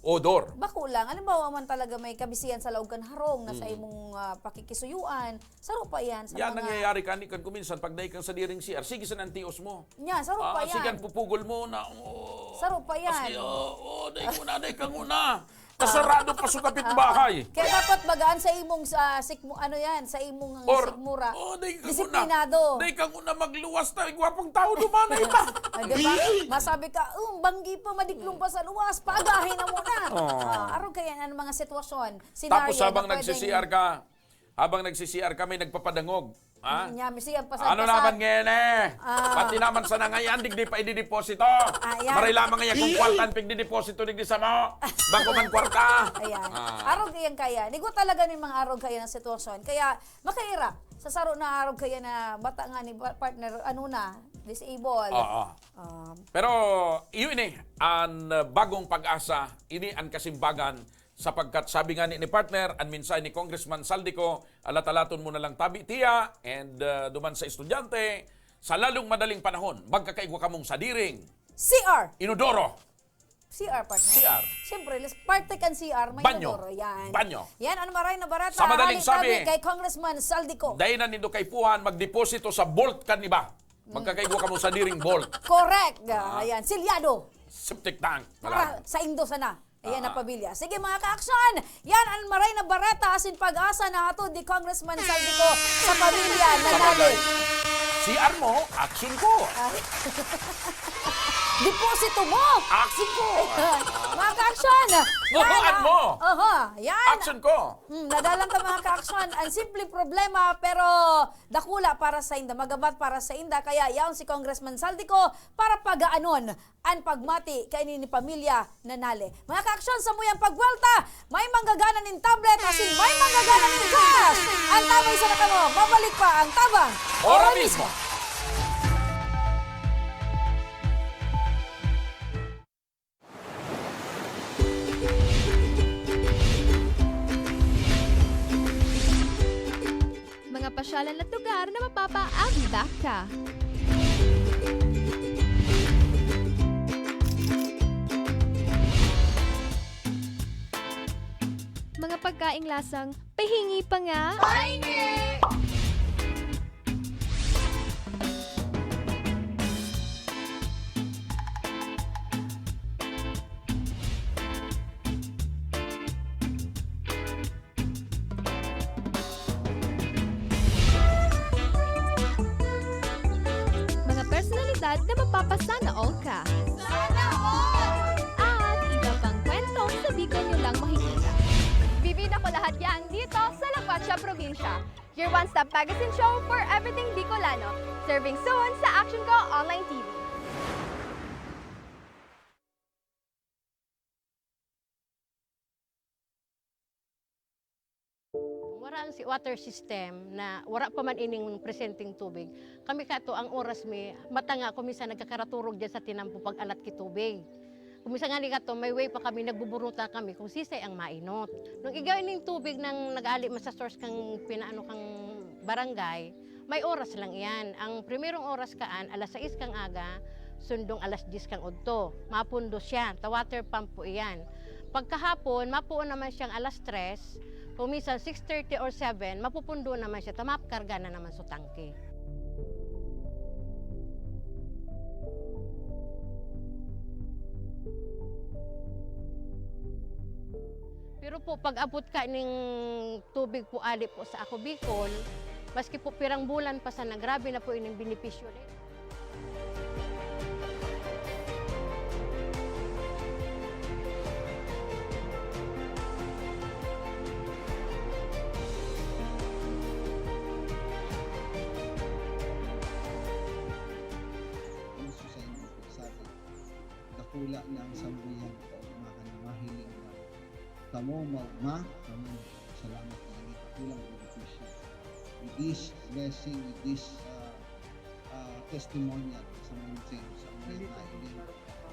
odor. Bako lang. Halimbawa man talaga may kabisihan sa laog kan harong na sa Mm. imong, ah, pakikisuyuan, saro pa yan sa Yan mga nangyayari kani kan kuminsan, pag dai kang sa diring C R, sige sa nantios mo. Yan, saro Ah, pa sige, yan. ang pupugol mo na, oh, Saro pa yan. Maski, oh, oh, dai ko na, dai ka nguna. Kasarado pa sa kapitbahay. Kaya dapat magaan sa imong sa sikmu-, ano yan, sa imong Or, sikmura. oh, dai ka nguna. Disiplinado. Dai ka nguna magluwas, ta, gwapong tao duman na iba. Ah, di ba? Masabi ka, "Um, banggi pa, madiklong pa sa luwas, paagahin na muna." Oh. Ah, arog kaya ang mga sitwasyon, senaryo Tapos na habang pwedeng nagsi-C R ka, Habang nagsi-C R kami, nagpapadangog. Ha? Mm, yan, misi ang pasal-pasal. Ano naman ngayon eh? Ah. Pati naman sa nangayan, digdi pa idideposito. Ah, yan. Maray lamang ngayon kung kwarta ang pigdideposito digdi sa mo. Bako man kwarta. Ayan. Ah. Arog yan kaya. Nigo talaga ni mga arog kaya ng sitwasyon. Kaya, makaira. Sa saro na arog kaya na bata nga ni ba-, partner, ano na, disabled. Oo. Um, Pero, yun eh, ang, uh, bagong pag-asa, ini ang kasimbagan Sapagkat sabi nga ni, ni partner, an mensahe ni Congressman Saldico, alat-alaton mo na lang tabi tiya, and, uh, duman sa estudyante, sa lalong madaling panahon, magkakaigwa kamong sadiring C R. inodoro. C R, partner. C R. Siyempre, lis-, parte kan C R, may Banyo. inodoro. Yan. Banyo. Yan, ano maray na barata. Sa madaling Hali sabi, tabi kay Congressman Saldico. Dai na nindo kaipuhan magdeposito sa vault kan iba. Mm. Magkakaigwa kamo sadiring vault. Correct. Ah. Ayan, silyado. Septic tank. Para Wala. sa indo sana. Ayan, Ah. na pamilya. Sige, mga ka-aksyon, yan ang maray na bareta asin pag-asa na hatod ni Congressman Saldico sa pamilya na Sa nali. bagay. C R mo, action ko. Ah. Deposito mo. Action ko. Mga ka-aksyon, Buhuan yan, ah. mo. Oho, yan. Action ko. Hmm, nadalan ta, mga ka-aksyon, ang simpleng problema, pero dakula para sa inda, magabat para sa inda. Kaya yaon si Congressman Saldico para pagaanon an pagmati kaini ni pamilya na nali. Mga kaaksyon, sa muyang pagwelta, may manggagana nin tablet asin may manggagana nin cash. Antabay sana kamo, mabalik pa ang Tabang Ora Ora mismo. mismo. Mga pasyalan at lugar na mapapa-Avivac ka. Mga pagkaing lasang pahingi pa nga. Pahingi! Mga personalidad na mapapasana all ka. Sana all! At iba pang kwentong sa Bicol nyo lang makikita. Bibida ko lahat yan dito sa La Cuacha Provincia. Your one-stop magazine show for everything Bicolano. Serving soon sa Action Ko Online T V. Wara ang si-, water system na wara pa man ining presenteng tubig. Kami kato, ang oras mi, mata nga ako minsan nagkakaraturog dyan sa tinampo pag-alat ki tubig. Kung minsan nga ni kato, may way pa kami, nagbuburuta kami kung sisay ang mainot. Nung igay ning tubig nang nag-ali man sa source kang pinaano kang barangay, may oras lang iyan. Ang primerong oras kaan, alas sais kang aga, sundong alas dyes kang udto. Mapundo siya, ta water pump po iyan. Pagkahapon, mapuon naman siyang alas tres, kung minsan six thirty or seven, mapupundo naman siya, ta makarga na naman sa tangke. Pero po, pag-abot ka ning tubig po ali po sa Ako Bicol, maski po pirang bulan pa sana, grabe na po ining benepisyo. Ang susay mo po, sabi, dakula na ang samuyang kaugmahan na mahiling na kamo maugma, kamo salamat na ini dakulang benepisyo. With this blessing, with this, ah, ah, testimonial sa mga sa mga nailing,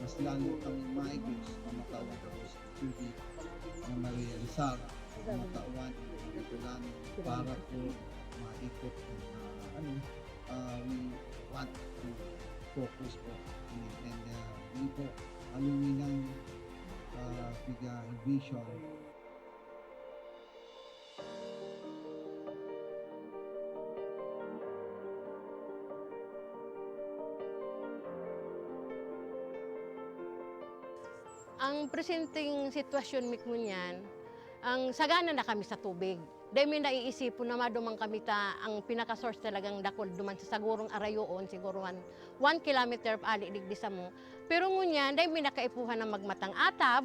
mas lalo kami maigos, mamatawan ko sa tubig na marealisar, mamatawan ang kailangan para po maikot ang, ah, ano, ah, we want to focus po. And, uh, yun po, aluminum, uh, piga vision. Ang presenteng sitwasyon mi ngunyan, ang sagana na kami sa tubig. Dai mi naiisipon na maduman kami ta ang pinaka-source talagang dakul duman sa sagurong arayoon, siguro han one kilometer ali digdi samo. Pero ngunyan, dai mi na kaipuhan na magmatang atab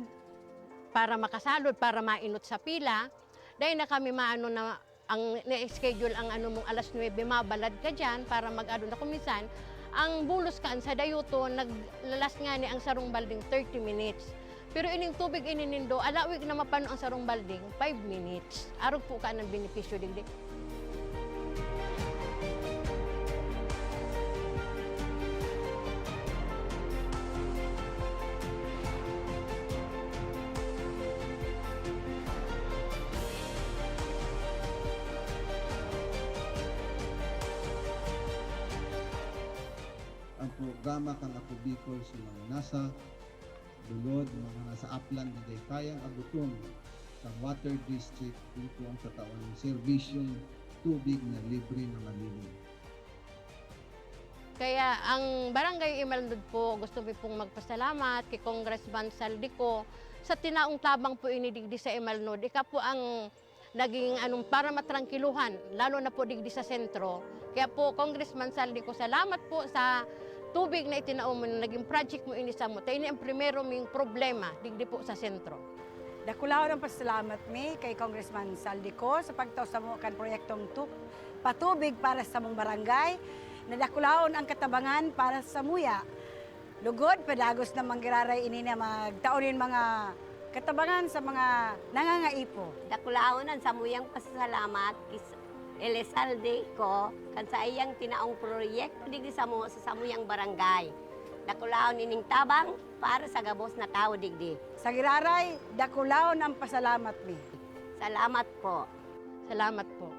para makasalod, para mainot sa pila. Dai na kami maano na ang na-schedule ang ano mong alas nuebe, mabalad ka diyan para mag-ano na. Kung minsan, ang bulos kaan sa dayoton, naglalas ngani ang sarong balding thirty minutes. Pero ining tubig ini nindo, alawig na mapano ang sarong balding, five minutes. Arog po ka ng benepisyo digdi. Ang programa kan Ako Bicol sa mga nasa lulod, mga nasa upland na dai kayang agoton sa water district, ito ang tatawan ng serbisyong tubig na libre na malinis. Kaya ang Barangay Imalnod po, gusto mi pong magpasalamat kay Congressman Zaldy Co sa tinaong tabang po ini digdi sa Imalnod. Ika po ang naging, anong, para matrangkiluhan, lalo na po digdi sa sentro. Kaya po, Congressman Zaldy Co, salamat po sa tubig na itinao mo na naging project mo ini samo. Ta ini ang primero ming problema digdi po sa sentro. Dakulaon ang pasalamat mi kay Congressman Zaldy Co sa pagtao samo kan proyektong tu-, patubig para sa samong barangay. Nadakulaon ang katabangan para samuya. Lugod, padagos na manggiraray ini na magtao nin mga katabangan sa mga nangangaipo. Dakulaon ang samuyang pasasalamat kis Elizalde Co kan saiyang tinaong proyekto digdi samo sa samuyang barangay. Dakulaon ining tabang para sa gabos na tawo digdi. Sa giraray, dakulaon ang pasalamat mi. Salamat po. Salamat po.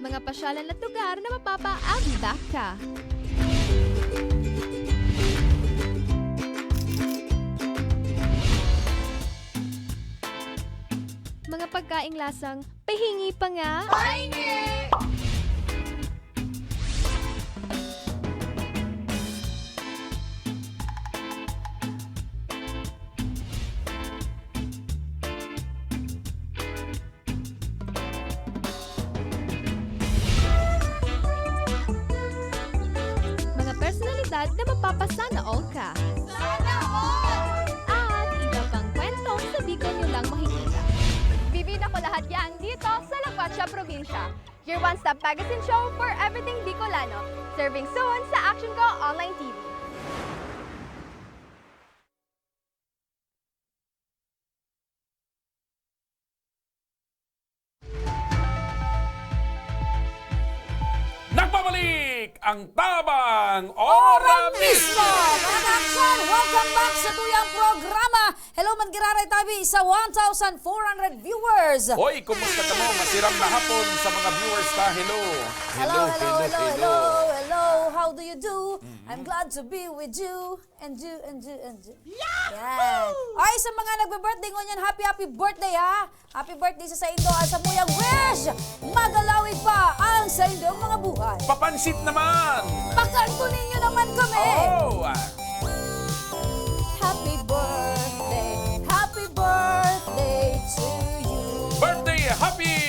Mga pasyalan at lugar na mapapaagda ka. Mga pagkaing lasang pahingi pa nga. Pahingi! Mga personalidad na mapapasana all ka. Sana all! At iba pang kwentong sa Bicol nyo lang makikita. Bibida ko lahat yan dito sa Laguatia Probinsya. Your one-stop magazine show for everything Bicolano. Serving soon sa Action Ko Online T V. Nagbabalik ang Tabang Ora Mismo! Production! Welcome back sa tuyang programa. Hello, man giraray tabi sa one thousand four hundred viewers. Hoy, kumusta kamo? Masiram na hapon sa mga viewers ta. Hello. Hello, hello, hello, hello, hello. How do you do? Mm. I'm glad to be with you, and you, and you, and you. Yan. Ay, sa mga nagbe-birthday ngunyan, happy, happy birthday, ha? Happy birthday sa saindo. Ang samuyang wish, magalawig pa ang saindong mga buhay. Papansit naman! Pakanto ninyo naman kami! Oh! Happy birthday, happy birthday to you. Birthday happy!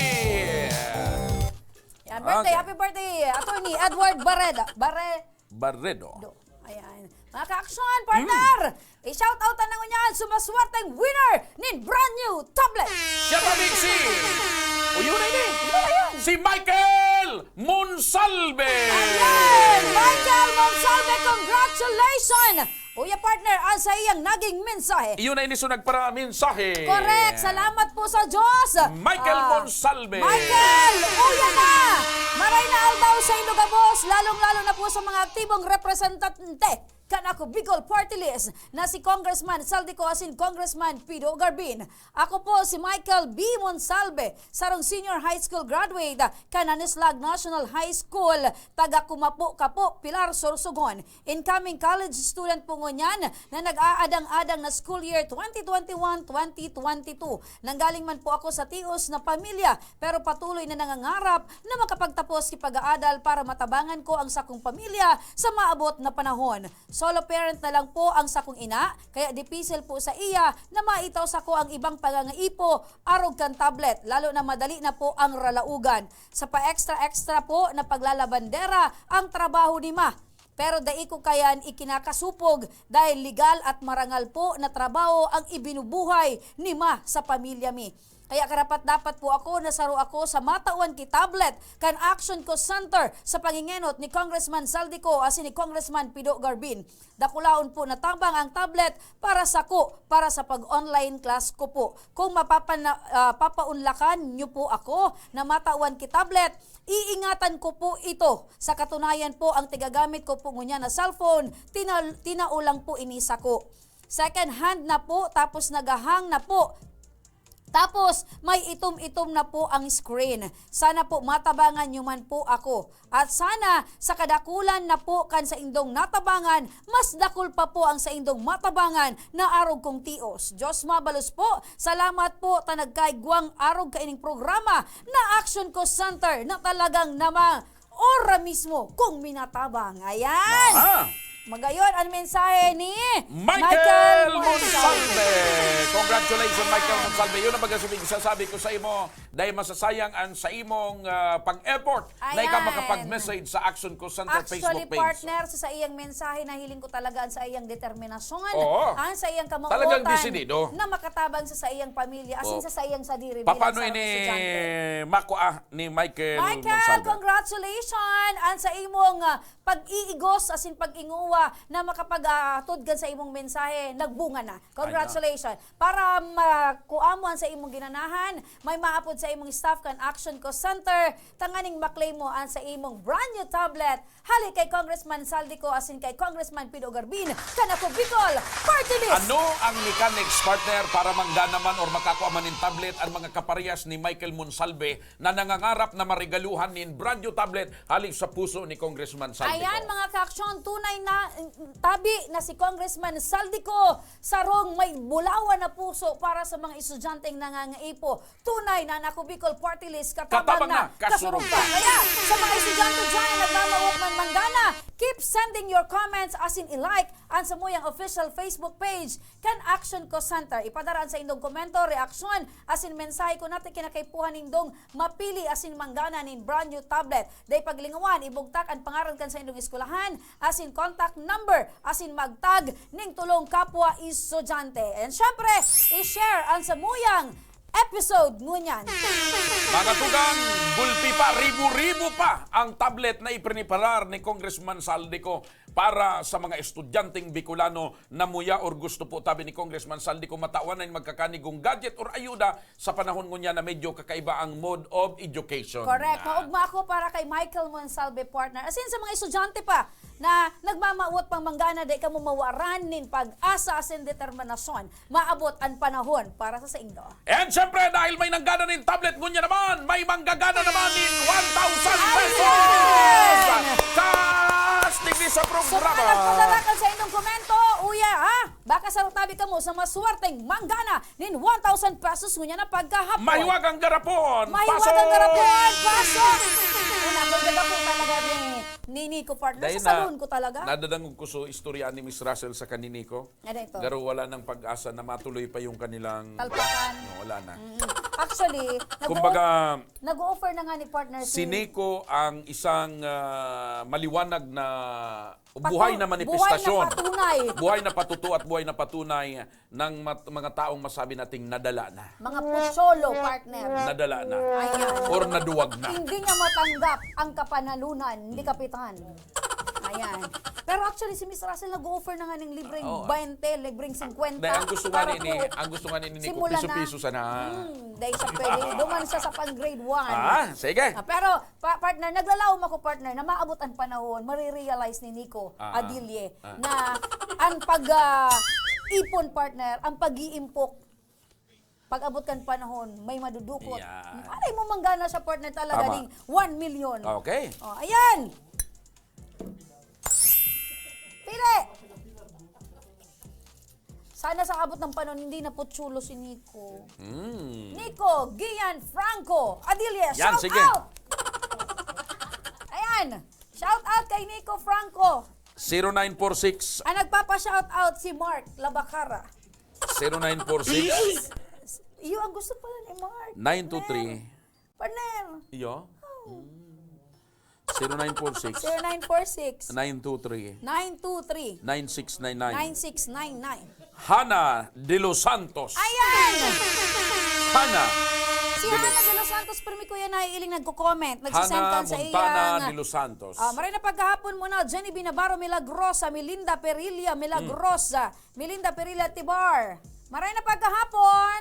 Yan, birthday, Okay. happy birthday, Attorney Edward Barreda. Barre- Barredo. Do. Ayan. Mga ka-aksyon, partner! I-shout out na ngunyan, sumaswerteng winner nin brand new tablet! Siya pa, Mixie! O, yun na ini! Ano ba yan? Si Michael Monsalve! Ayan! Michael Monsalve, congratulations! Uya, partner, ang sa iyang naging mensahe. Iyon na ini, so nagpara-mensahe. Correct! Salamat po sa Diyos! Michael Ah, Monsalve! Michael! Uya na! Maray na aldaw sa inyo gabos, lalong-lalo na po sa mga aktibong representante kan Ako Bicol Party List na si Congressman Zaldy Co asin Congressman Pido Garbin. Ako po si Michael B. Monsalve, sarong senior high school graduate kan Anislag National High School, taga Kumapo-Kapo, Pilar, Sorsogon. Incoming college student po ngunyan na nag-aadang-adang na school year twenty twenty-one, twenty twenty-two. Nanggaling man po ako sa tios na pamilya, pero patuloy na nangangarap na makapagtapos ki pag-aadal para matabangan ko ang sakong pamilya sa maabot na panahon. Solo parent na lang po ang sakong ina, kaya dipisil po sa iya na maitao sako ang ibang pangangaipo arog kan tablet, lalo na madali na po ang ralaugan. Sa pa-extra-extra po na paglalabandera ang trabaho ni Ma. Pero dai ko kayan ikinakasupog dahil legal at marangal po na trabaho ang ibinubuhay ni Ma sa pamilya mi. Kaya karapat-dapat po ako na saro ako sa matawan ki tablet kan Action Call Center sa pangingenot ni Congressman Zaldy Co asin ni Congressman Pido Garbin. Dakulaon po na tabang ang tablet para sako, para sa pag-online class ko po. Kung mapapana-, ah, papaunlakan niyo po ako na matawan ki tablet, iingatan ko po ito. Sa katunayan po, ang tigagamit ko po ngunyan na cellphone, tina-, tinao lang po ini sako. Second hand na po, tapos nagahang na po. Tapos, may itom-itom na po ang screen. Sana po matabangan niyo man po ako. At sana, sa kadakulan na po kan saindong natabangan, mas dakul pa po ang saindong matabangan na arog kong tios. Diyos mabalos po, salamat po ta nagkaigwang arog kaining programa na Action Call Center na talagang namang ora mismo kong minatabang. Ayan! Aha! Magayon ang mensahe ni Michael Michael Monsalve. Monsalve. Congratulations, Michael Monsalve. Yun ang mga sabi, sasabi ko sa imo, dahil masasayang ang sa imong, ah, pag-effort na ikaw Ayan. makapag-message sa Action Call Center Actually, Facebook page. partner, sa saiyang mensahe, nahiling ko talaga ang saiyang determinasyon, Oo. ang saiyang Talagang kamauotan desidido. na makatabang sa saiyang pamilya, asin Oh. sa saiyang sadiri bilang Paano sarong ini estudyante. makua ni Michael Michael, Monsalve? congratulations! Ang sa imong, ah, pag-iigos asin pag-inguwa na makapag-atod kan sa imong mensahe, nagbunga na. Congratulations. Para makua mo ang sa imong ginanahan, may maapod sa imong staff kan Action Call Center, tanganing maklay mo ang sa imong brand new tablet. Hali kay Congressman Zaldy Co asin kay Congressman Pido Garbin, kan Ako Bicol Party List. Ano ang mechanics, partner, para manggana man or makakua man nin tablet ang mga kaparehas ni Michael Monsalve na nangangarap na maregaluhan nin brand new tablet hali sa puso ni Congressman Zaldy Co? Ayan, mga ka-aksyon, tunay na, mm, tabi na si Congressman Zaldy Co, sarong may bulawan na puso para sa mga estudyanteng nangangaipo. Tunay na ang Ako Bicol Party List, katabang Katabang na, na, kasurog kasurog pa. pa. Kaya, sa mga estudyante dyan na nagmamawot man manggana, keep sending your comments asin i-like ang samuyang official Facebook page kan Action Call Center. Ipadara an saindong komento, reaksyon, asin mensahe kun ano an kinakaipuhan nindong mapili asin manggana nin brand new tablet. Dai paglingawan, ibugtak an pangaran kan saindong eskwelahan, asin contact number, asin mag-tag ning tulong kapwa estudyante. And syempre, i-share ang samuyang episode ngunyan. Mga tugang, gulpi pa, ribo-ribo pa ang tablet na ipriniparar ni Congressman Zaldy Co para sa mga estudyanteng Bicolano na muya or gusto po tabi ni Congressman Zaldy Co matawan na magkakanigong gadget or ayuda sa panahon ngunyan na medyo kakaiba ang mode of education. Correct. Na Maugma ako para kay Michael Monsalve, partner. Asin sa mga estudyante pa na nagmamawot pang manggana, dai kamo mawaran nin pag-asa asin determinasyon. Maabot an panahon para sa saindo. And syempre, dahil may nanggana nin tablet, ngunyan naman, may manggagana naman nin one thousand pesos! Ayan! Cash sa programa. Sumalang pagdarakan sa inyong komento, uya, ha? Baka saratabi kamo sa maswerteng manggana nin one thousand pesos ngunyan na pagkahapon. Mahiwagang garapon. Mahiwagang garapon. Pasok. Una, kung gagapo talaga ni, ni Nico, partner, sa salon ko talaga. Nadadangog ko so istorya ni Miss Russell sa kanini ko. Ano ito? Garo wala nang pag-asa na matuloy pa yung kanilang talpakan. No, wala na. Mm. Actually, nag-o- Kumbaga, nag-o-offer na nga ni partner si si Nico ang isang, ah, maliwanag na buhay na manifestasyon. Patu-, buhay na patunay. Buhay na patuto at buhay na patunay ng mat-, mga taong masabi nating nadala na. Mga putsolo, partner. Nadala na. Ayan. Or naduwag na. Hindi niya matanggap ang kapanalunan ni Kapitan. Ayan. Pero actually, si Miss Russell nag-o-offer na nga ng libreng Oo. Baynte, libreng singkwenta. Dahil ang gusto nga para ni, ni, po ang gusto nga ni Nico, simulan na. Piso-piso sana. Hmm, dahil siya pwede. Duman siya sa pang grade one. Ah, sige. Ah, pero, pa-, partner, naglalaom ako, partner, na maabot ang panahon, marirealize ni Nico Ah. Adilye Ah. na ang pag, ah, ipon, partner, ang pag-iimpok, pag-abot kan panahon, may madudukot. Yan. Malay mo, manggana siya, partner, talaga Tama. Ning one million. Okay. Oh, ayan! Pili! Sana sa abot ng panahon, hindi na putsulo si Nico. Mm. Nico, Gian, Franco, Adilya, Yan, shout sige. Out! Ayan! Shout out kay Nico Franco. Zero nine four six. Ang nagpapa-shout out si Mark Labacara. Zero nine four six. Iyo ang gusto pala ni Mark. Nine two three. Partner. Iyo? Oh. Mm. Zero nine four six. Zero nine four six. Nine two three. Nine two three. Nine six nine nine. Nine six nine nine. Hana de los Santos. Ayan! Hana Si de Hana los de los Santos, permi ko yan, naiiling nagko-comment. Nagsisend Hana kan sa Montana iyang, de los Santos. Ah, maray na pagkahapon muna, Jenny Binabaro Milagrosa, Melinda Perilla Milagrosa, Melinda Perilla Tibar. Maray na pagkahapon.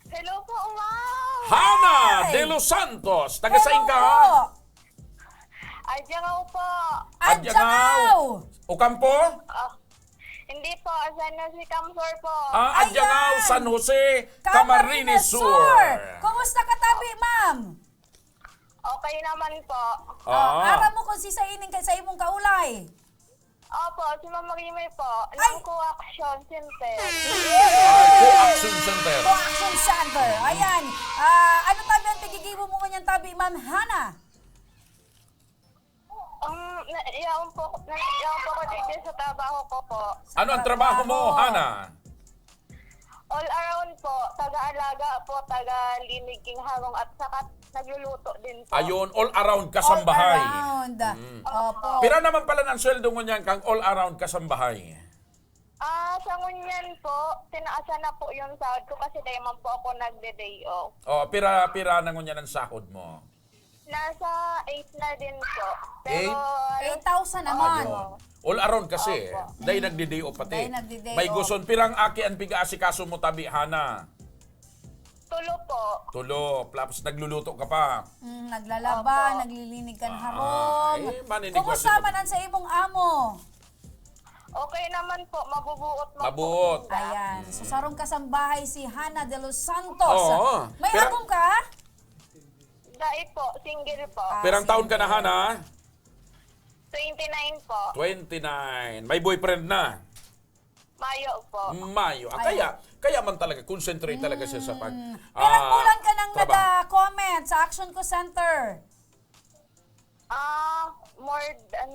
Hello po, ma'am. Hana Hi! De los Santos. Taga Hello sain ka? Po. Adyangaw po. Adyangaw. Adyangaw. Ocampo? Ah, hindi po. San Jose Camsor po. Ah, Adyangaw, Ayan. San Jose, Camarines Sur. Camarines Sur. Kumusta ka, tabi, ma'am? Okay naman po. Ah, Ah. Aram mo kung sisay ining ka-, sa imong kaulay? Opo, si Ma'am Marimay po, Ay! ng Co-action Center. Ah, Co-action Center. Co-action Center. Ayan. Ah, ano tabi ang tigigibo mo ngunyan tabi, Ma'am Hana? Um, na, yaon po, na, yaon po ko dito sa trabaho ko po. Sa Ano ang trabaho mo, trabaho. Hana? All around po, taga-alaga po, taga-linig king harong at saka nagluluto din po. Ayun, all around kasambahay. All around. Mm. Opo. Pira naman pala ang sweldo ngunyan kang all around kasambahay? Ah, sa ngunyan po, tinaasan na po yung sahod ko kasi dahil man po ako nagde-day off. Oh, pira, pira na ngunyan ang sahod mo? Nasa eight na din po. Pero Eight? Eight thousand a month. Ayun. All around kasi. Opo. Dahil nagdi-day off pati. Dahil nagdi-day May off. Guson, pirang aki ang piga-asikaso mo, tabi, Hana? Tulo po. Tulo. Tapos nagluluto ka pa? Mm, naglalaba, Opo. naglilinig kan Ah, harong. Eh, maninigwa Kumusta siguro. Man ang sa imong amo? Okay naman po, mabubuot man Mabuot. po. Ayan. So, sarong kasambahay si Hana de los Santos. Oo. May Pero hagom ka? Dai po, single po. Ah, Pirang taon ka na, sige. Hana? Twenty-nine po. Twenty-nine. May boyfriend na? Mayo po. Mayo. Ah, Ay. kaya, kaya man talaga, concentrate talaga siya sa pag, Mm. Pirang ah, bulan ka nang trabaho. nag-comment sa Action Co Center? Ah, more than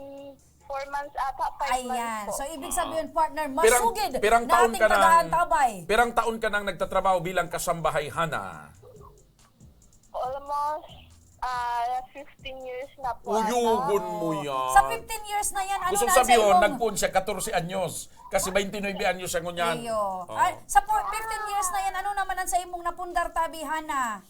four months ata, five Ayan. months po. So, ibig sabihin, Ah. partner, Pirang, masugid pirang na taon ating ka nang, pag-aantabay. pirang taon ka nang nagtatrabaho bilang kasambahay, Hana? Almost, ah, fifteen years na po ata. Uyugon mo yan. Sa fifteen years na yan, ano Gusto na sa sabihin, iyong nagpoon siya, katorse anyos. Kasi twenty-nine anyos siya ngunyan. Iyo. Oh. Ay, sa po, fifteen years na yan, ano naman ang sa imong napundar, tabi, Hana?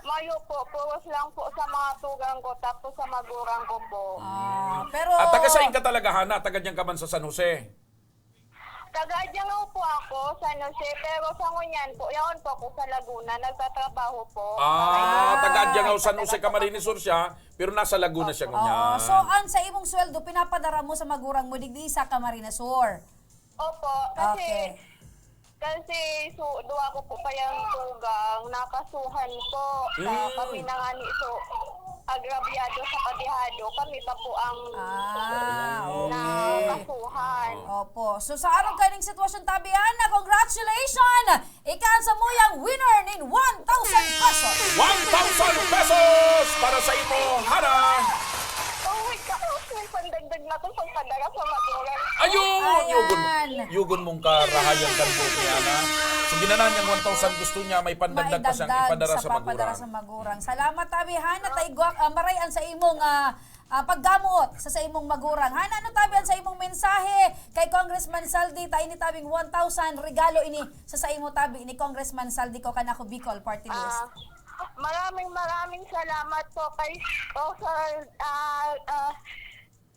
Mayo po, puros lang po sa mga tugang ko, tapos sa magurang ko po. Ah, pero At taga sain ka talaga, Hana? Taga diyan ka man sa San Jose? Taga Adiangao po ako, San Jose, pero sa ngunyan po, yaon po ako sa Laguna, nagtatrabaho po. Ah, Ay, taga Adiangao, San Jose, taga Camarines Sur siya, pero nasa Laguna siya Opo. ngunyan. Oo, so ang sa imong sweldo, pinapadara mo sa magurang mo, digdi sa Camarines Sur? Opo, kasi, Okay. kasi so, duwa ko po kayang tugang, nakasuhan po. Sa Mm. kami na nga ni, so, agrabyado sa padihado, kami pa po ang Ah, nakasuhan. Opo. So, sa arog kaning sitwasyon, tabi, Hana, congratulations! Ika an samuyang winner nin one thousand pesos. One thousand pesos para sa imo, Hana! Oh my gosh, may pandagdag na to sa padara sa magulang. Ayun! Yugon, Ayan. yugon mong karahayan kan buhok ni Hana. So, ginana niyang one thousand, gusto niya may pandagdag pa siyang Maidagdag ipadara sa sa papadara magurang. Sa magurang. Salamat, tabi, Hana. Taigwa, ah, maray an sa imong ah, ah, paggamot sa, sa imong magurang. Hana, ano, tabi, an sa imong mensahe kay Congressman Saldi? Ta ini, tabing one thousand, regalo ini sa, sa imo, tabi, ni Congressman Saldi ko kan Ako Bicol Party List. Ah, maraming maraming salamat po kay oh, sir, ah, ah,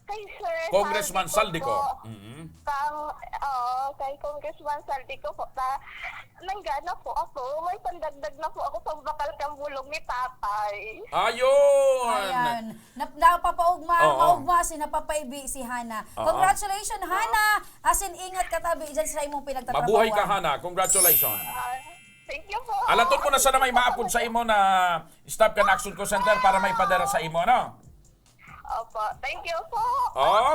kay Sir Congressman Saldi ko. Po. Mhm. Kang, oo, kay Congressman Saldi ko po. Ta, nanggana po ako. May pandagdag na po ako sa bakal kang bulong ni Tatay. Ayun! Ayan. Nap- napapaugma, Oo. maugma si napapaibi si Hana. Oo. Congratulations, Hana! Asin ingat ka, tabi, dyan sa imong pinagtatrabahuan. Mabuhay ka, Hana. Congratulations. Ah, thank you po. Alaton mo na sana may maapod sa imo na staff kan Action Call Center para may padara sa imo, no? Opo. Thank you po.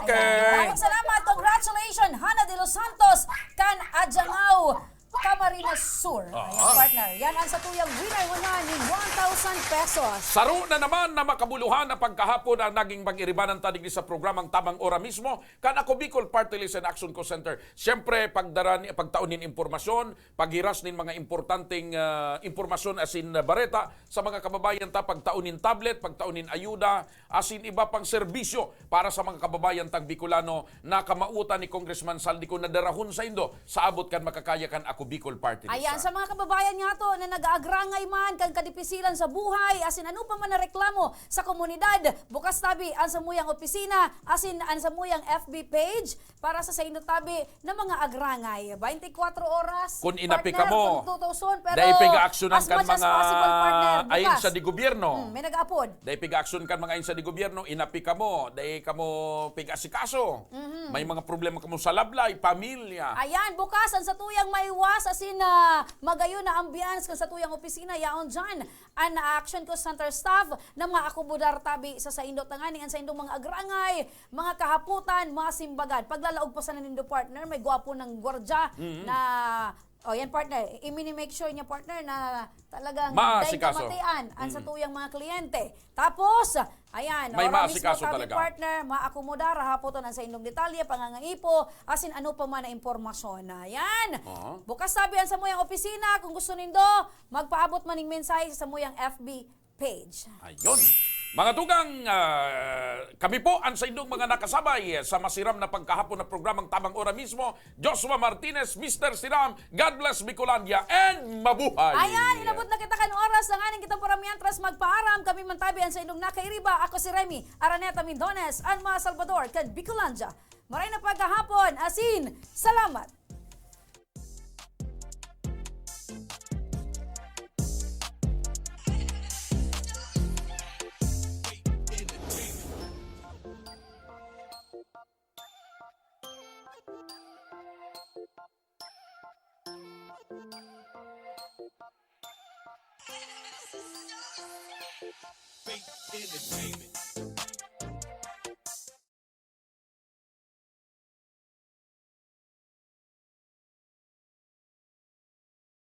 Okay. Maraming salamat. Congratulations, Hana de los Santos, kan Adiangao, Camarines Sur. Ayan, Oo. Partner. Yan ang satuyang winner mo na ni one thousand pesos. Saro na naman na makabuluhan na pagkahapon ang naging pag-iribanan ta digdi sa programang Tabang Ora mismo, kan Ako Bicol Party List and Action Call Center. Siyempre, pagdara ni, pagtaon nin impormasyon, paghiras nin mga importanteng ah, impormasyon asin bareta sa mga kababayan ta, pagtaon nin tablet, pagtaon nin ayuda, asin iba pang serbisyo para sa mga kababayan tang Bicolano na kamautan ni Congressman Saldi ko na darahon saindo sa abot kan makakaya kan Ako Bicol Party List, Ayan, ah. Sa mga kababayan nga to na nag-aagrangay man kan kadipisilan sa buhay, asin ano pa man na reklamo sa komunidad, bukas, tabi, ang samuyang opisina, asin ang samuyang F B page para sa saindo, tabi, na mga agrangay. Twenty-four oras, Kun inapi partner, kamo, kung tutuson, pero dai piga-aksyonan as kan much as mga possible, partner, bukas. ahensya de gobyerno. Hmm, may nag-aapod. Dai piga-aksyon kan mga ahensya de gobyerno, inapi kamo, dai kamo piga-asikaso. Mhm. May mga problema kamo sa lablay, pamilya. Ayan, bukas ang satuyang maiwas, asin na magayon na ambiance kan satuyang opisina, yaon dyan. An Action Call Center staff na maakomodar, tabi, sa saindo tanganing an saindong mga agrangay, mga kahapotan, mga simbagan. Paglalaog pa sana nindo, partner, may gwapo ng gwardya Mhm. na, oh, yan, partner, i-mini-make sure niya, partner, na talagang Maasikaso. Daing kamatian ang Mhm. satuyang mga kliyente. Tapos, ayan, May ora mismo, maasikaso tabi, talaga. Partner, maakomodar, hahapoton ang saindong detalye, pangangaipo, asin ano pa man na impormasyon. Ayan. Oo. Bukas, tabi, ang samuyang opisina. Kung gusto nindo, magpaabot man ning mensahe sa samuyang F B page. Ayun. Mga tugang, ah, kami po ang sa inyong mga nakasabay sa masiram na pagkahapon na programang Tabang Ora mismo. Joshua Martinez, Mister Siram, God bless Bicolandia, and mabuhay! Ayan, inabot na kita kan oras na nganing kitang para mientras magpaaram. Kami man, tabi, ang sa inyong nakairiba. Ako si Remy Araneta Mindones, an mga Salvador kan Bicolandia. Maray na pagkahapon, asin salamat! Entertainment.